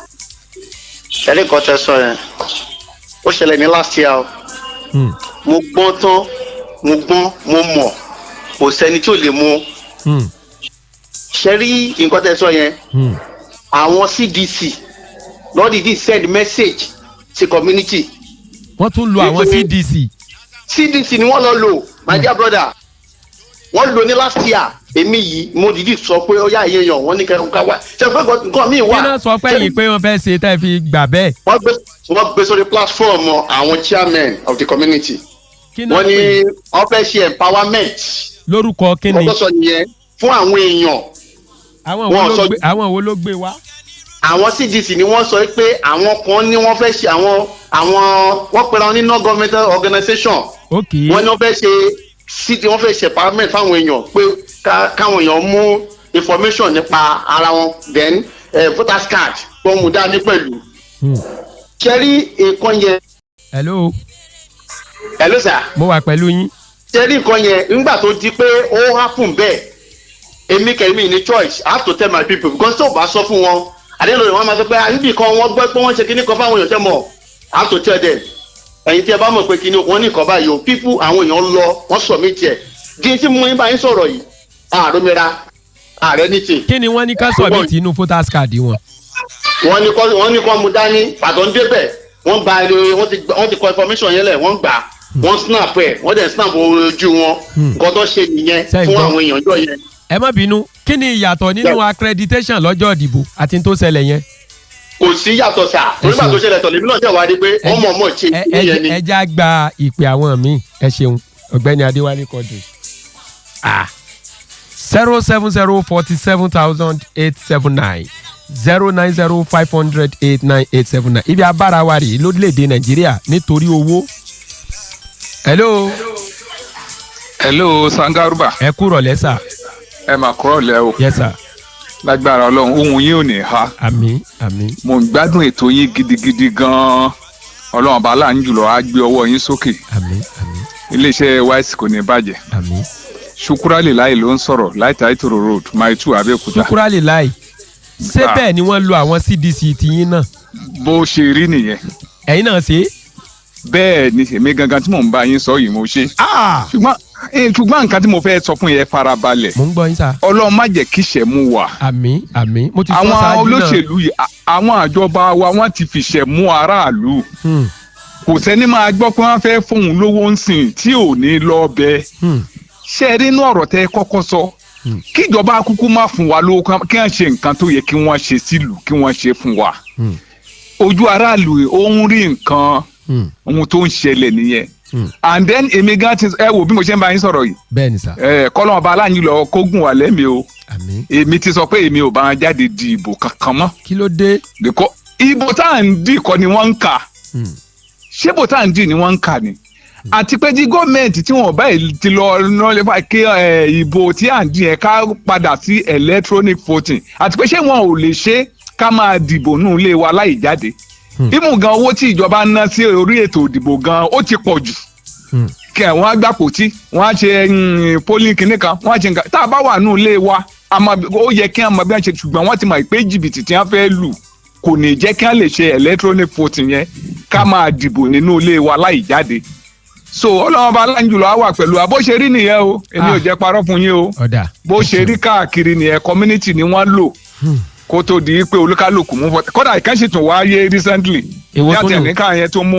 Ẹni kan tẹ sọ yẹn, ó ṣẹlẹ̀ ní last year o. Mo gbọ́n tán, mo gbọ́n, mo mọ̀, kò sẹ́ni tí ò lè mú. Ṣe rí nǹkan tẹ sọ yẹn, àwọn CDC lọ́dìdí send message sí community. Wọ́n tún lo àwọn CDC. CDC ni wọ́n lọ lò, my dear brother. Wọ́n lò ní last year. Èmi yìí mo dìídì sọ pé ó yá ìyẹn yàn wọ́n ní kẹ́kọ̀ọ́ ká wá. Ṣe pé nǹkan míì wà. Kí náà sọ pé yìí pé wọ́n fẹ́ ṣe tẹ́ fi gbà bẹ́ẹ̀. Wọ́n gbé sórí platform àwọn chairman of the community. Wọ́n ní wọ́n fẹ́ ṣe empowerment. Lórúkọ kí ni? Wọ́n sọ nìyẹn fún àwọn èèyàn. Àwọn wo ló gbé wá? Àwọn CDC ni wọ́n sọ pé àwọn kan ní wọ́n fẹ́ ṣe àwọn wọ́n pera wọn ní non-governmental organization. Wọ́n ní wọ́n fẹ́ ṣe CDC, wọ́n fẹ́ ṣe empowerment fáwọn èèyàn pé káwọn èèyàn mú information nípa ara wọn, then voters card tó mú dání pẹ̀lú. Ṣẹ́rí nǹkan yẹn. Hello. Hello sir. Mo wà pẹ̀lú yín. Ṣẹ́rí nǹkan yẹn nígbà tó di pé ó happen bẹ́ẹ̀, èmi kẹ̀mí ní choice, I have to tell my people, because tó o bá sọ fún wọn àdéhùn lórí wọn máa sọ pé níbì kan wọ́n gbọ́ pé wọ́n ṣe kíní kan fáwọn èèyàn tẹ́ mọ̀. I have to tell them. Ẹ̀yin tí ẹ bá mọ̀ pé kíní wọ́n ní nǹkan báyìí o, people àwọn èèyàn lọ wọ́n submit ẹ̀. Di tí mo ń bá yín sọ̀rọ̀ yìí, àròmìnira ààrẹ ní ti. Kí ni wọ́n ní ká submit inú voters card wọn? Wọ́n ní kó mú dání pàtó ń débẹ̀, wọ́n gba wọ́n ti kọ information yẹn lẹ̀, wọ́n gbà, wọ́n snap ẹ̀, wọ́n dẹ̀ snap ojú wọn. Nǹkan tó ṣe nìyẹn fún àwọn èèyàn jọ yẹn. Ẹ má bínú, kí ni ìyàtọ̀ nínú accreditation lọ́jọ́ ìdìbò àti tó ṣẹlẹ̀ yẹn? Kò sí yàtọ̀ sà, nígbà tó ṣẹlẹ̀ tọ̀ lèmi náà ṣẹ̀ wá rí pé wọ́n mọ̀ mọ̀ ṣe ìyẹn ni. Ẹ já gba ìpè àwọn míì. Ẹ ṣeun, Ọ̀gbẹ́ni Adéwálé Quadri. 070 47,879 090 500 89879. Ibi abára wa rèé lórílẹ̀‐èdè Nàìjíríà nítorí owó. Hello. Hello, Sangaruba. Ẹ kúrọ̀ lẹ́sà. Ẹ mà kúrọ̀ lẹ́ o. Yes sir. Lágbára Ọlọ́run, ohun yín ò ní ha. Àmín àmín. Mo ń gbádùn ètò yín gidigidi gan-an. Ọlọ́run ọba aláàánú jùlọ á gbé ọwọ́ yín sókè. Àmín àmín. Iléeṣẹ́ YC kò ní bàjẹ́. Àmín. Ṣukurali Lai ló ń sọ̀rọ̀ láti Aitoro Road, Mile 2, Abẹ́òkúta. Ṣukurali Lai, ṣé bẹ́ẹ̀ ni wọ́n lo àwọn CDC tiyín náà? Bó ṣe rí nìyẹn. Ẹ̀yin náà ṣe? Bẹ́ẹ̀ ni, èmi gangan tí mò ń bá yín sọ yìí mo ṣe. Ṣùgbọ́n nǹkan tí mo fẹ́ sọ fún yẹn, farabalẹ̀. Mo ń gbọ́ yín sá. Ọlọ́run má jẹ́ kí ìṣẹ́ mú wa. Àmín àmín, mo ti sọ ṣáájú náà. Àwọn olóṣèlú yìí, àwọn àjọba wa, wọ́n ti fìṣẹ́ mú aráàlú. Kò sẹ́ni máa gbọ́ pé wọ́n fẹ́ fóun lówó ń sìn tí ò ní lọ bẹ́ẹ̀. Ṣé ẹ rí inú ọ̀rọ̀ tẹ́ kọ́kọ́ sọ, kíjọba kúkú má fún wa lówó, kí wọ́n ṣe nǹkan tó yẹ kí wọ́n ṣe sílùú, kí wọ́n ṣe fún wa. Ojú aráàlú ó ń rí nǹkan, ohun tó ń ṣẹlẹ̀ nìyẹn. And then èmi gan ti, ẹ wò bí mo ṣe ń bá yín sọ̀rọ̀ yìí. Bẹ́ẹ̀ ni sà. Ẹ kọ́lọ́n ọba aláǹyí lọ kógun wà lẹ́mìí o. Àmín. Èmi ti sọ pé èmi ò bá wọn jáde di ìbò kankan mọ́. Kí ló dé? Because ìbò tá à ń dì kọ́ ni wọ́n ń kà. Ṣé bò tá à ń dì ni wọ́n ń kà ni? Àti pé tí gọ́ọ̀mẹ̀ntì tí wọ́n bá ti lọ nọlẹ́fà kí ìbò tí à ń dì yẹn ká padà sí electronic voting, àti pé ṣé wọn ò lè ṣe ká máa dìbò nù ilé wa láì jáde? Ìmú gan, owó tí ìjọba ń ná sí orí ètò ìdìbò gan, ó ti pọ̀ jù. Kí ẹ wọ́n á gbàpótí, wọ́n á ṣe polling kìnnì kan, wọ́n á ṣe nǹkan. Tá a bá wà nù ilé wa, ó yẹ kí wọ́n mọ bí wọ́n ṣe, ṣùgbọ́n wọ́n ti mọ̀ pé jìbìtì tí wọ́n fẹ́ lù kò ní jẹ́ kí wọ́n lè ṣe electronic voting yẹn, ká máa dìbò nínú ilé wa láì jáde. So Ọlọ́run ọba aláǹjùlọ á wà pẹ̀lú wa. Bó ṣe rí nìyẹn o, èmi ò jẹ́ parọ́ fún yín o. Ọ̀dà. Bó ṣe rí káàkiri nìyẹn. Community ni wọ́n lò kó tó di pé olúkálùkù mú fọ. Kódà ìkan sì tún wáyé recently. Èwo tún yàtọ̀ nù? nìkan yẹn tó mú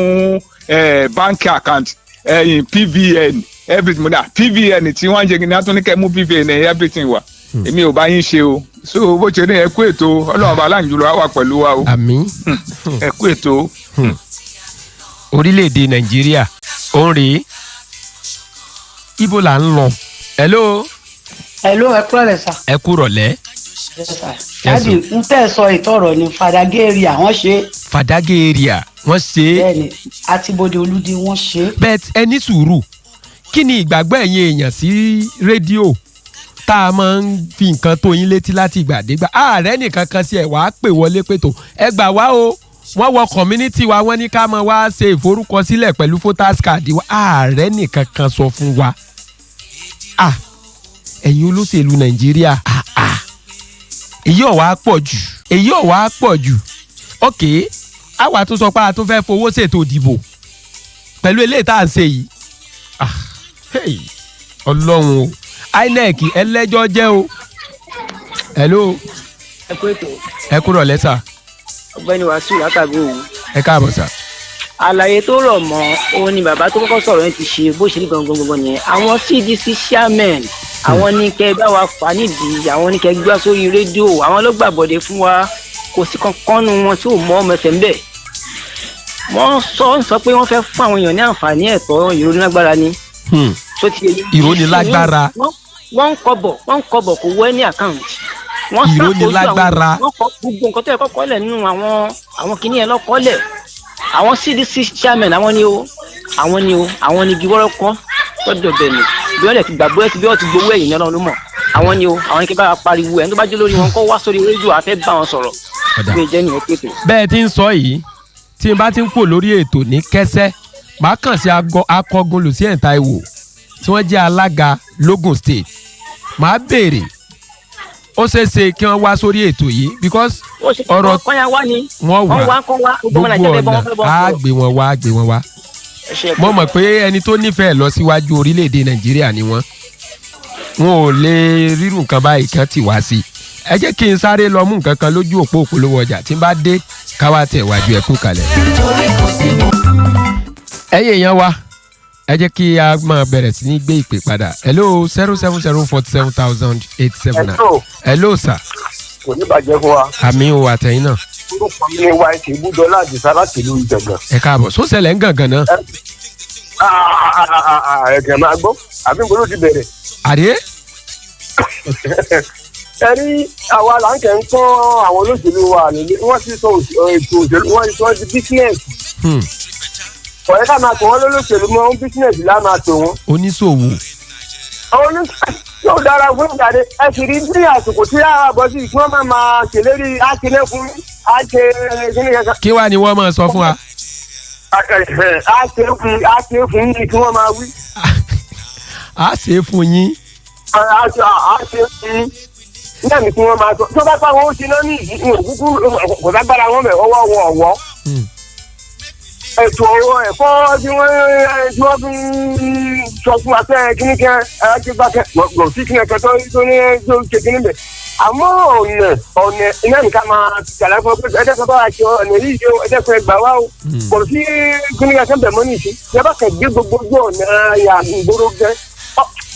bank account ẹ̀yìn, PVN, everything. Mo dà PVN tí wọ́n ń ṣe ní atúnikẹ́ mú PVN, everything wà. Èmi ò bá yín ṣe o. So bó ṣe ní, ẹ kú ètò, Ọlọ́run ọba aláǹjùlọ á wà pẹ̀lú wa o. Àmín. Ẹ kú ètò. Orílẹ̀-èdè Nàìjíríà òun rèé, ibo là ń lọ? Hello. Hello, ẹ kúrọ̀lẹ́ sà. Ẹ kúrọ̀lẹ́. Yes, sir. Daddy, ń tẹ́ sọ ìtọ̀rọ̀ ní Fàdágé area, wọ́n ṣe é. Fàdágé area, wọ́n ṣe é? Bẹ́ẹ̀ni, àti Bòde Olúdi, wọ́n ṣe é. Bẹ́ẹ̀, ẹ ní sùúrù. Kí ni ìgbàgbọ́ ẹ̀yin èèyàn sí rédíò tá a máa ń fi nǹkan tó yín létí láti ìgbàdégbà? Ààrẹ nìkan kan sí ẹ̀ wàá pè wọlé pé tó ẹ gbà wá o, wọ́n wọ community wa, wọ́n ní ká máa wá ṣe ìforúkọsílẹ̀ pẹ̀lú voters card wa. Ààrẹ nìkan kan sọ fún wa. Ah, ẹ̀yin olóṣèlú Nàìjíríà, ah ah, èyí ò wá pọ̀ jù, èyí ò wá pọ̀ jù. Ok, àwa tún sọ pé a tún fẹ́ fowó ṣètò ìdìbò pẹ̀lú eléyìí tá à ń ṣe yìí. Ah, hey, Ọlọ́run o, INEC ẹlẹ́jọ́ jẹ́ o. Hello. Ẹ kú ètò. Ẹ kúrọ̀ lẹ́sà. Ọ̀gbẹ́ni Wàsíù látàgò òwú. Ẹ káàbọ̀ sà. Àlàyé tó rọ̀ mọ́ òun ni bàbá tó kọ́kọ́ sọ̀rọ̀ yẹn ti ṣe. Bó ṣe ní gangan gangan nìyẹn. Àwọn CDC chairman, àwọn ní kẹ́ bá wa fà nídìí, àwọn ní kẹ́ gbá sórí rédíò, àwọn ló gbàbọ̀dé fún wa. Kò sí kankan nu wọn tí ò mọ ọmọ ẹsẹ̀ ńbẹ̀. Wọ́n sọ pé wọ́n fẹ́ fún àwọn èèyàn ní àǹfààní ẹ̀tọ́ ìrónilágbára ni. Tó ti yẹ yín? Ìrónilágbára. Wọ́n ń kọ́bọ̀, wọ́n ń kọ́bọ̀, kò wọ́ ní àkáǹtì. Wọ́n Ìrónilágbára. Wọ́n kọ gbogbo nǹkan tó yẹ kọ́kọ́ lẹ̀ nínú àwọn kìíní yẹn lọ́kọ́lẹ̀. Àwọn CDC chairman, àwọn ni o, àwọn ni o, àwọn ni giwọ́rọ́ kọ́ tọ́jọ́ bẹ̀ ni bí wọ́n lè ti gbàgbọ́ bí wọ́n ti gbowó ẹ̀yìn náà ló mọ̀. Àwọn ni o, àwọn ni kí bá pariwo ẹ̀ ní tó bá jẹ́ lórí wọn kọ́ wá sórí rédíò, àfẹ́ bá wọn sọ̀rọ̀. Bí jẹ́ nìyẹn pètè. Bẹ́ẹ̀ tí ń sọ yìí, tí n bá ti ń kó lórí ètò ní kẹsẹ́, màá kàn sí akọgun Lucien Taiwo tí wọ́n jẹ́ alága l'Ogun State. Màá béèrè, ó ṣeé ṣe kí wọ́n wá sórí ètò yìí because ọ̀rọ̀ wọ́n wà gbogbo ọ̀nà, á gbé wọn wá, á gbé wọn wá. Mo mọ̀ pé ẹni tó nífẹ̀ẹ́ lọ síwájú orílẹ̀-èdè Nàìjíríà ni wọ́n, wọn ò lè rírun nǹkan báyìí kan tì wá sí. Ẹ jẹ́ kí n sáré lọ mú nǹkan kan lójú òpó òpolówó ọjà, tí n bá dé káwá tẹ̀ wájú. Ẹ kú kalẹ̀. Ẹ̀yin èèyàn wa, ẹ jẹ́ kí a máa bẹ̀rẹ̀ sí ní gbé ìpè padà. Hello, 070 47879. Hello sir. Kò ní bàjẹ́ fún wa. Àmín o, àtẹ̀yìn náà. Orúkọ mi ni wáyé ibùdó àdìsá láti ìlú Ìjẹ̀gbọ̀n. Ẹ káàbọ̀, sóṣẹlẹ̀ ń gàngàn náà. Ẹ̀gẹ̀ máa gbọ́ àbí nbolo ti bẹ̀rẹ̀. Àdé. Ẹ rí àwa là ń kẹ́ ń kọ́ àwọn olóṣèlú wa nílé, wọ́n ti sọ ètò òṣèlú, wọ́n ti sọ di business. Ọ̀rẹ́ ká máa tò wọ́n lólóṣèlú mọ́, business lá máa tò wọ́n. Oníṣòwò. Yóò dára fún ìjáde. Ẹ sì rí bí àsìkò tí a bọ̀ sí kí wọ́n máa máa ṣèlérí àṣìlẹ̀ fún àṣẹ kíní kankan. Kí wàá ni wọ́n máa sọ fún wa? A ṣe fún yín kí wọ́n máa wí. A ṣe fún yín. A ṣe fún yín náà ni kí wọ́n máa sọ. Tó bá pa wọn ó ṣe náà ní ìdí òkúkú, kò ságbára wọn bẹ̀ ọwọ́ wọn ọ̀wọ́. Ètò ọ̀rọ̀ ẹ̀kọ́ tí wọ́n fi sọ fún wa pé kíní kan ẹ bá kẹ kò sí kíní kan tó ní tó ṣe kíní bẹ̀. Àmọ́ ọ̀nà iná nìkan máa ṣàlàyé fún ọ pé ẹ̀dẹ́kun bá wa ṣe ọ̀nà yìí ṣe ẹ̀dẹ́kun ẹgbà wá o. Kò sí kíní kan bẹ̀ mọ́ nìṣí. Yàrá kan gbé gbogbo ọ̀nà yà ìgboro gẹ́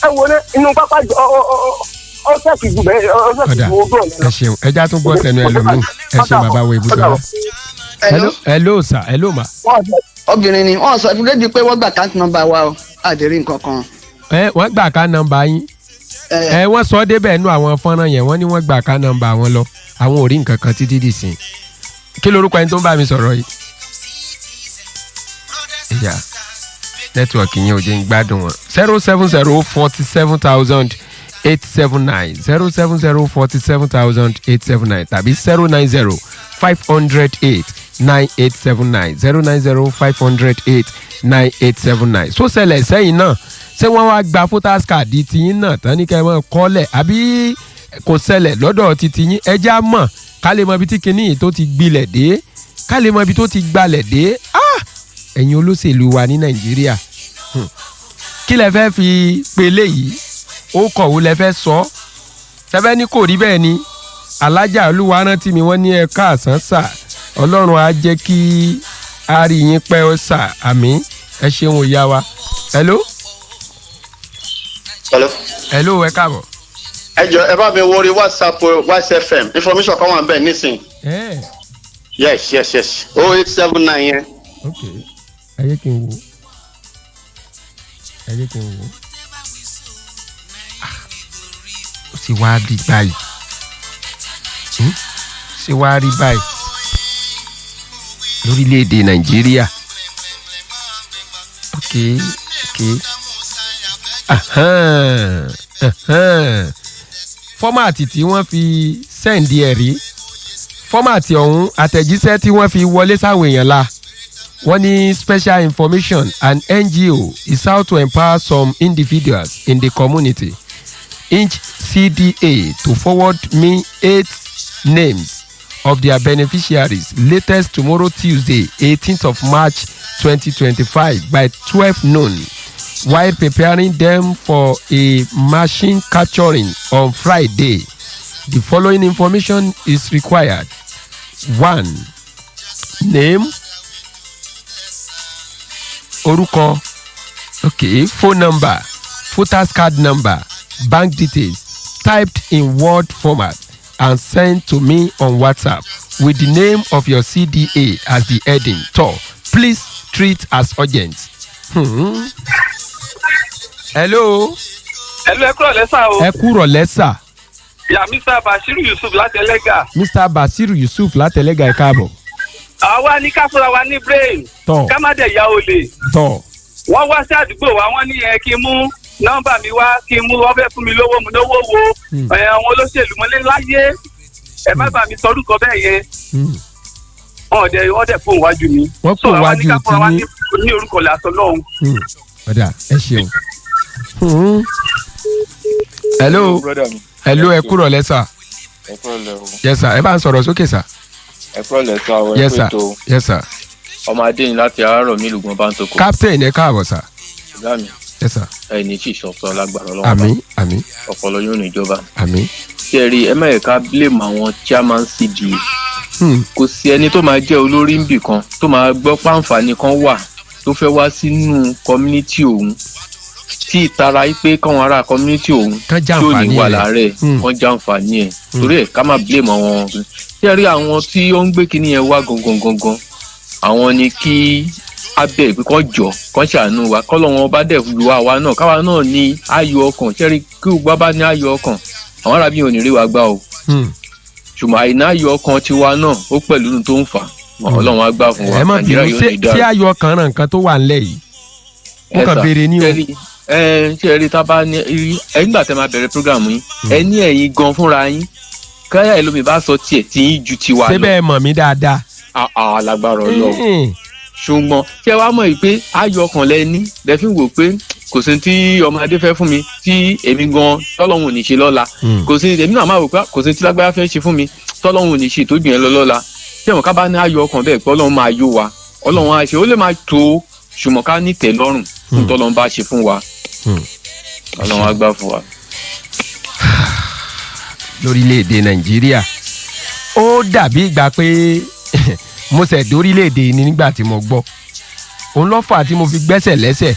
ẹ wo ní inú pápá ọ̀sẹ̀ jù bẹ́ẹ̀ ọ̀sẹ̀ jù ojú ọ̀nà. Ẹ ṣeun, ẹja tún gbọ́ tẹnu ẹlòmíì. Ẹ ṣeun bàbá wo ibùdó. Hello, hello sir, hello ma. Obìnrin ni wọ́n sọ débi pé wọ́n gba account number wa o, àdérí nǹkan kan. Ẹ wọ́n gbà ká nọ́mbà yín. Ẹ wọ́n sọ débẹ̀ nú àwọn fọ́nrán yẹn, wọ́n ní wọ́n gbà ká nọ́mbà wọn lọ, àwọn ò rí nǹkan kan títí dì sí. Kí lorúkọ ẹni tó ń bá mi sọ̀rọ̀ yìí? Ìyá nẹ́tíwọ̀kì yẹn ò jẹ́ ń gbádùn wọn. 070 47879, 070 47879 tàbí 090 508 9879, 090 508 9879. So ṣẹlẹ̀ sẹ́yìn náà, ṣé wọ́n wá gba voters card tiyín náà tán ní kẹ́ ẹ mọ́ kọ́lẹ̀, àbí kò ṣẹlẹ̀ lọ́dọ̀ ti tiyín? Ẹ já mọ̀ ká lè mọ ibi tí kinní yìí tó ti gbilẹ̀ dé, ká lè mọ ibi tó ti gbalẹ̀ dé. Ah! Ẹ̀yin olóṣèlú wa ní Nàìjíríà, kí lẹ fẹ́ fi pele yìí? Ó kọ̀wé lẹ fẹ́ sọ sẹ́fẹ́ ní kò rí bẹ́ẹ̀ ni. Alájà olúwa rántí mi, wọ́n ní ẹ káàsán sà, Ọlọ́run á jẹ́ kí a rí yín pẹ́ ọ sà, àmín. Ẹ ṣeun ìyá wa. Hello. Hello. Hello, ẹ káàbọ̀. Ẹ jọ, ẹ bá mi wo orí WhatsApp YSFM, information kan wà bẹ́ẹ̀ nísìn. Yes, 0879 yẹn. Ok, ẹ jẹ́ kí n wò, ẹ jẹ́ kí n wò. Ó sì wá rí báyìí, ṣé wá rí báyìí lórílẹ̀‐èdè Nàìjíríà? Ok, format tí wọ́n fi send ẹ̀ rí, format ọ̀hún, àtẹ̀jíṣẹ́ tí wọ́n fi wọlé sáwọn èèyàn la, wọ́n ní special information: an NGO is out to empower some individuals in the community, each CDA to forward me eight names of their beneficiaries latest tomorrow, Tuesday, 18th of March 2025, by 12 noon, while preparing them for a machine capturing on Friday. The following information is required: one, name, orúkọ, okay, phone number, voters card number, bank details typed in Word format and sent to me on WhatsApp with the name of your CDA as the heading. Tó, please treat as urgent. Hello. Hello, ẹ kúrò lẹ́sà o. Ẹ kúrò lẹ́sà. Yà, Mr Bashiru Yusuf láti Ẹlẹ́gà. Mr Basiru Yusuf láti Ẹlẹ́gà, ẹ káàbọ̀. Àwa ní ká fúnra wa ní brain. Tọ́. Ká má dẹ̀ ya olè. Tọ́. Wọ́n wá sí àdúgbò wa, wọ́n ní ẹ kí n mú nọ́mbà mi wá, kí n mú, wọ́n fẹ́ fún mi lówó mu lówó wo. Ẹ àwọn olóṣèlú mọ́lé láyé. Ẹ má bà mí sọrúkọ bẹ́ẹ̀ yẹn. Wọ́n dẹ̀ fóun wájú mi. Wọ́n So, fóun àwa ní wájú ká fúnra wa ti yín. ní orúkọ làásọ lọ́hùn. Ọ̀dà, ẹ ṣeun. Hello. Brother mi. Hello, ẹ kúrò lẹ́sà. Ẹ kúrò lẹ́ o. Yes sir, ẹ bá ń sọ̀rọ̀ sókè sir. Ẹ kúrò lẹ́ sá o, ẹ Yes kú sir. ètò. Yes sir. Ọmọ adé ni láti àárọ̀ mi lùgbọ́n bá ń toko. Captain, ẹ káàbọ̀ sir. Ọ̀gá mi. Yes sir. Ẹ ní tí ìṣọ̀kan lágbára Ọlọ́run. Àmín, àmín. Ọpọlọ yóò ní ìjọba. Àmín. Ṣé ẹ rí, ẹ má yẹ ká blame àwọn chairman CDA. Kò sí ẹni tó máa jẹ́ olórí níbì kan tó máa gbọ́ pàǹfààní kan wà tó fẹ́ wá sínú community òun, tí ìtara yìí pé káwọn ará community òun Kán tí ò ní jàǹfààní wà rẹ̀. láàárẹ̀ kán jàǹfààní ẹ̀. Torí ẹ̀, ká má blame àwọn. Ṣé ẹ rí àwọn tí ó ń gbé kinní yẹn wá gangan gangan, àwọn ni kí á bẹ̀ pé kán jọ, kán ṣàánú wa, kọ́ lọ́wọ́n bá dẹ̀ lu àwa náà, káwa náà ní ayọ̀ ọkàn. Ṣé ẹ rí, kí gbogbo bá ní ayọ̀ ọkàn, àwọn arábí ò ní rí wa gbá o. Ṣùgbọ́n àìná ayọ̀ ọkàn tiwa náà ó pẹ̀lú ohun tó ń fà á. Ọlọ́run á gbà fún wa. Ẹ má Nàìjíríà bínú, yóò ṣé ní dáa. ṣé ayọ̀ kan ràn nǹkan tó wà ńlẹ̀ yìí? Mo Ẹ kàn sà, béèrè ní o. Ẹ ṣe rí, tá a bá ní ẹ nígbà tẹ máa bẹ̀rẹ̀ program yín, ẹ ní ẹ̀yin gan fúnra yín, káyà ẹlòmíì bá sọ tiẹ̀ tí yín ju tiwa Ṣé lọ. bẹ́ẹ̀ mọ̀ mí dáadáa? Àà, lágbára Ọlọ́run. Ṣùgbọ́n ṣé wàá mọ̀ yìí pé ayọ̀ ọkàn lẹ ní lẹ fi ń wò pé kò sí tí ọmọ adé fẹ́ fún mi tí èmi gan tọ́lọ́hún ò ní ṣe lọ́la. Kò sí, èmi náà máa wò pé kò sí tí lágbára fẹ́ ṣe fún mi tọ́lọ́hún ò ní ṣe tó gbìyànjú lọ lọ́la. Ṣé wọn ká bá ní ayọ̀ ọkàn bẹ́ẹ̀ pé Ọlọ́run máa yó wa, Ọlọ́run á ṣe, ó lè máa tó, ṣùgbọ́n ká ní tẹ́lọ́rùn fún tọ́lọ́run bá ṣe fún wa. Ọlọ́run á gbà fún wa. Lórílẹ̀‐èdè Nàìjíríà, ó dàbí ìgbà pé mo ṣẹ̀ dórílẹ̀‐èdè yìí ni nígbà tí mo gbọ́ òun lọ́fà tí mo fi gbẹ́sẹ̀ lẹ́sẹ̀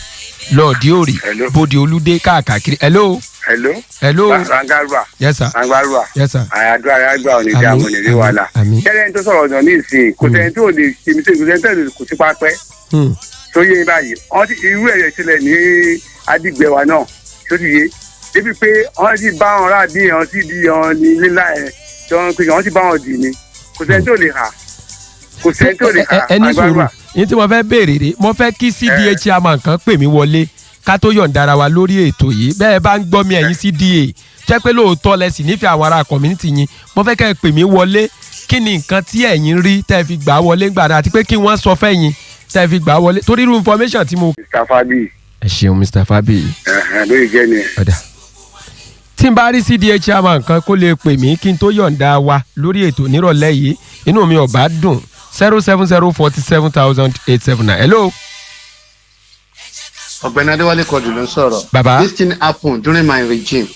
lọ́ọ̀dí òrì bòde olúdé káàkiri. Hello. Hello. Hello. Rangarua. Yes, sir. Rangarua. Yes, sir. Àdúrà àgbà ò ní dá Àmín, mo ní rí wàhálà. àmín. Kẹ́lẹ́ tó sọ̀rọ̀ ọ̀dọ̀ ní ìsìn kò sẹ́ni tó lè ṣe mí kò sẹ́ni tó lè kò sí pápẹ́. Tó yé báyìí, wọ́n ti irú ẹ̀yẹ sílẹ̀ ní Adigbẹ̀wá náà tó ti yé. Débi pé wọ́n ti bá wọn rà bí wọn ti di wọn ní lílá ẹ̀ tí wọ́n pè wọ́n ti bá wọn dì ní. Kò sẹ́ni tó lè hà. Kò sẹ́ni tó lè hà. Ẹ ní sùúrù, ní tí mo fẹ́ béèrè rè, mo fẹ́ kí CDA chairman kan pè mí wọlé ká tó yọ̀ǹda ara wa lórí ètò yìí. Bẹ́ẹ̀ bá ń gbọ́ mi, ẹ̀yin CDA, jẹ́ pé lóòótọ́ lẹ sì nífẹ̀ẹ́ àwọn ará community yín, mo fẹ́ kẹ́ ẹ pè mí wọlé. Kí ni nǹkan tí ẹ̀yin rí tẹ́ ẹ fi gbà á wọlé ńgbà náà, àti pé kí wọ́n sọ fẹ́yìn tẹ́ ẹ fi gbà á wọlé, torí irú information tí mo. Mr. Fabi. Ẹ ṣeun, Mr. Fabi. Lóye jẹ́ ni. Ọ̀dà, tí n bá rí CDA chairman kan kó lè pè mí kí n tó yọ̀ǹda wa lórí ètò nírọ̀lẹ́ yìí, inú mi ò bá dùn. 070 47879. Hello. Ọ̀gbẹ́ni Adéwálé Kọdù ló ń sọ̀rọ̀. Bàbá. This thing happened during my regime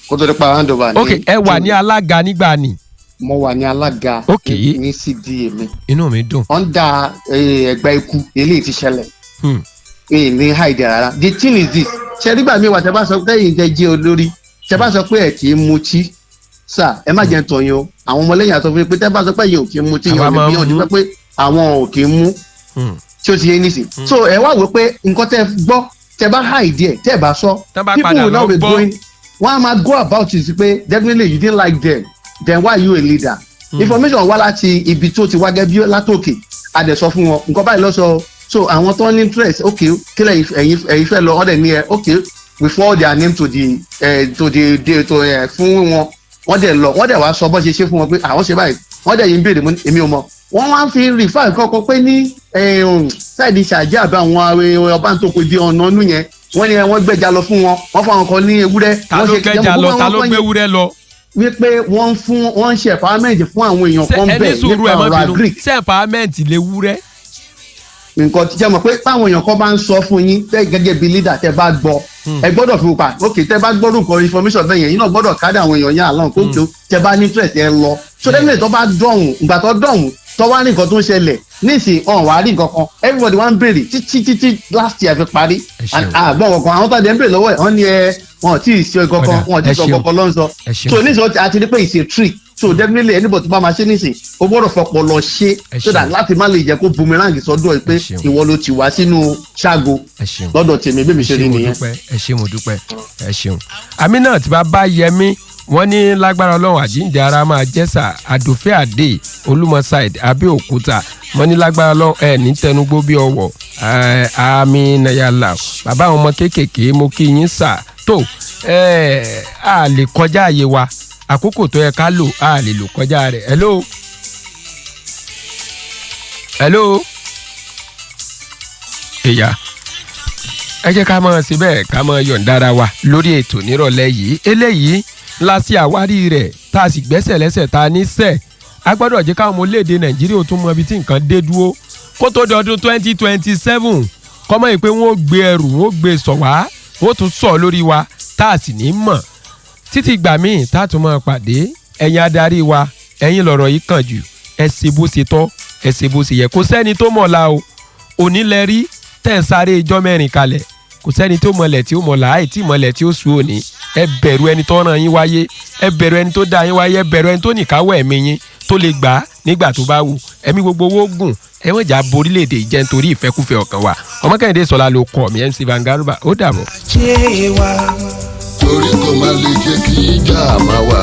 kó tó di pa handover ní. Ok, ẹ wà ní alága nígbà ni. Mo wà ní alága. Ok. Ní CDA mi. Inú mi dùn. Under ẹgbẹ́ ikú eléyìí ti ṣẹlẹ̀. Èyí ní hide rárá. The thing is this, ṣe nígbà míì wà, tẹ bá sọ pé ẹ̀yin jẹ́ jẹ́ olórí, tẹ bá sọ pé ẹ̀ kì í mutí sà, ẹ má jẹ́ ń tọyín o. Àwọn ọmọlẹ́yìn àtọ́ fún mi pé tẹ bá sọ pé ẹ̀yin ò kì í mutí yẹn, Àwa ò lè máa ń bí mú. ọdún pé àwọn ò kì í mú tí ó ti yé nísìn. So ẹ wá wò pé nǹkan tẹ gbọ́, tẹ bá hide ẹ, tẹ bá sọ, Tán bá people padà will lọ now be gbọ́. going, wọ́n á máa go about it pé definitely you didn't like them, then why you a leader? Information wá láti ibi tó ti wá gẹ́gẹ́ bí látòkè, a dẹ̀ sọ fún wọn nǹkan báyìí lọ́sọ. So àwọn tó ní interest, ok, kílẹ̀ ẹ̀yin fẹ́ lọ ọ̀dẹ̀ ní ẹ, ok, we forward their name to the fún wọn, wọ́n dẹ̀ lọ, wọ́n dẹ̀ wá sọ bó ṣe ṣe fún wọn pé àwọn ṣe báyìí. Wọ́n dẹ̀ yìí ń béèrè, mo ní èmi ò mọ̀. Wọ́n wá ń fi refer kọ́kọ́ pé ní side ṣàjẹ́ àbí àwọn ọba tó kó di ọ̀nà ọ̀nù yẹn, wọ́n ní wọ́n gbẹ́ja lọ fún wọn, wọ́n fún àwọn kan ní ewúrẹ́. Ta Wọ́n ló ṣe- gbẹ́ja lọ? Ta ló wọ́n gbé ewúrẹ́ lọ? Wípé wọ́n ń fún, wọ́n ń ṣe empowerment fún àwọn èèyàn Ṣé kan ẹni bẹ́ẹ̀ sùúrù, nípa ẹ má ọ̀rọ̀ bínú, agric. Ṣé empowerment lè wúrẹ́? Nǹkan tí jẹ́ mọ̀ pé táwọn èèyàn kan bá ń sọ fún yín tẹ́ gẹ́gẹ́ bí leader, tẹ́ bá gbọ́, ẹ gbọ́dọ̀ fi pa, ok, tẹ́ bá gbọ́dọ̀ nǹkan information bẹ́ẹ̀ yẹn, yín náà gbọ́dọ̀ kárí àwọn èèyàn yẹn àlọ́n kókè ó, tẹ́ bá ní interest, ẹ lọ. So definitely tó bá dọ̀hùn, ìgbà tó dọ̀hùn, tó wá ní nǹkan tó ń ṣẹlẹ̀ nísìnyí, ọ̀n wàá rí nǹkan kan. Everybody wá ń béèrè títí títí last year fi parí, àgbọ̀n kankan. Àwọn tó dẹ̀ ń béèrè lọ́wọ́ ẹ̀, wọ́n ní ẹ wọn ò tí ì ṣe kankan, wọn ò tí ì sọ kankan ló ń sọ. So nísìnyí a ti rí pé it's a trick. So definitely anybody tó bá máa ṣe nísìn, ó gbọ́dọ̀ fọpọlọ ṣe so that láti má lè jẹ́ kó boomerang sọ́dọ̀ ẹ pé ìwọ ló ti wá sínú ṣágo lọ́dọ̀ tèmi. Bí mi ṣe rí nìyẹn. Ẹ ṣé, mo dúpẹ́, ẹ ṣeun. Aminat Bàbá Yẹmí, wọ́n ní lágbára Ọlọ́run, àjíǹde ara máa jẹ́sà. Àdùfẹ́ Àdè, Olúmọ side, Abẹ́òkúta, wọ́n ní lágbára Ọlọ́run, ẹ ní tẹnugbó bí ọwọ́, àmì nàyàlà. Bàbá àwọn ọmọ kéékèèké, mo kí yín sà. Tó ẹ a lè kọjá àyè wa, àkókò tó yẹ ká lò, a lè lò kọjá rẹ̀. Hello, hello. Ìyá, ẹ jẹ́ ká máa ṣe bẹ́ẹ̀, ká máa yọ̀ǹda ara wa lórí ètò nírọ̀lẹ́ yìí. Eléyìí ńlá sí àwárí rẹ̀ tá a sì gbẹ́sẹ̀ lẹ́sẹ̀ tá a ní sẹ̀. A gbọ́dọ̀ jẹ́ káwọn ọmọ orílẹ̀-èdè Nàìjíríà ó tún mọ ibi tí nǹkan dé dúró kó tó dọdún 2027, kọ́mọ́ yìí pé wọ́n ó gbé ẹrù, wọ́n ó gbé sọ̀ wá, wọ́n ó tún sọ̀ lórí wa tá a sì ní mọ̀. Títí ìgbà míì tá a tún máa pàdé, ẹ̀yin adarí wa, ẹ̀yin lọ̀rọ̀ yìí kàn jù. Ẹ ṣe bó ṣe tọ́, ẹ ṣe bó ṣe yẹ. Kò sẹ́ni tó mọ̀ la o. Òní lẹ rí tẹ̀ ń sáré ijọ́ mẹ́rin kalẹ̀. Kò sẹ́ni tó mọlẹ̀ tí ó mọ̀lá, àìtí mọlẹ̀ tí ó sùn òní. Ẹ bẹ̀rù ẹni tó ràn yín wáyé, ẹ bẹ̀rù ẹni tó dá yín wáyé, ẹ bẹ̀rù ẹni tó nìkáwọ́ ẹ̀mí yín, tó lè gbà á nígbà tó bá wù. Ẹ̀mí gbogbo owó gùn, ẹ wọ́n jà borílẹ̀-èdè jẹ́ nítorí ìfẹ́kúfẹ́ ọkàn wa. Ọmọ Kẹ́hìndé Sọlá ló kọ́ mi, MC Vangaruba. Ó dàbọ̀. Torí kò má lè jẹ́ kí ìjà máa wà.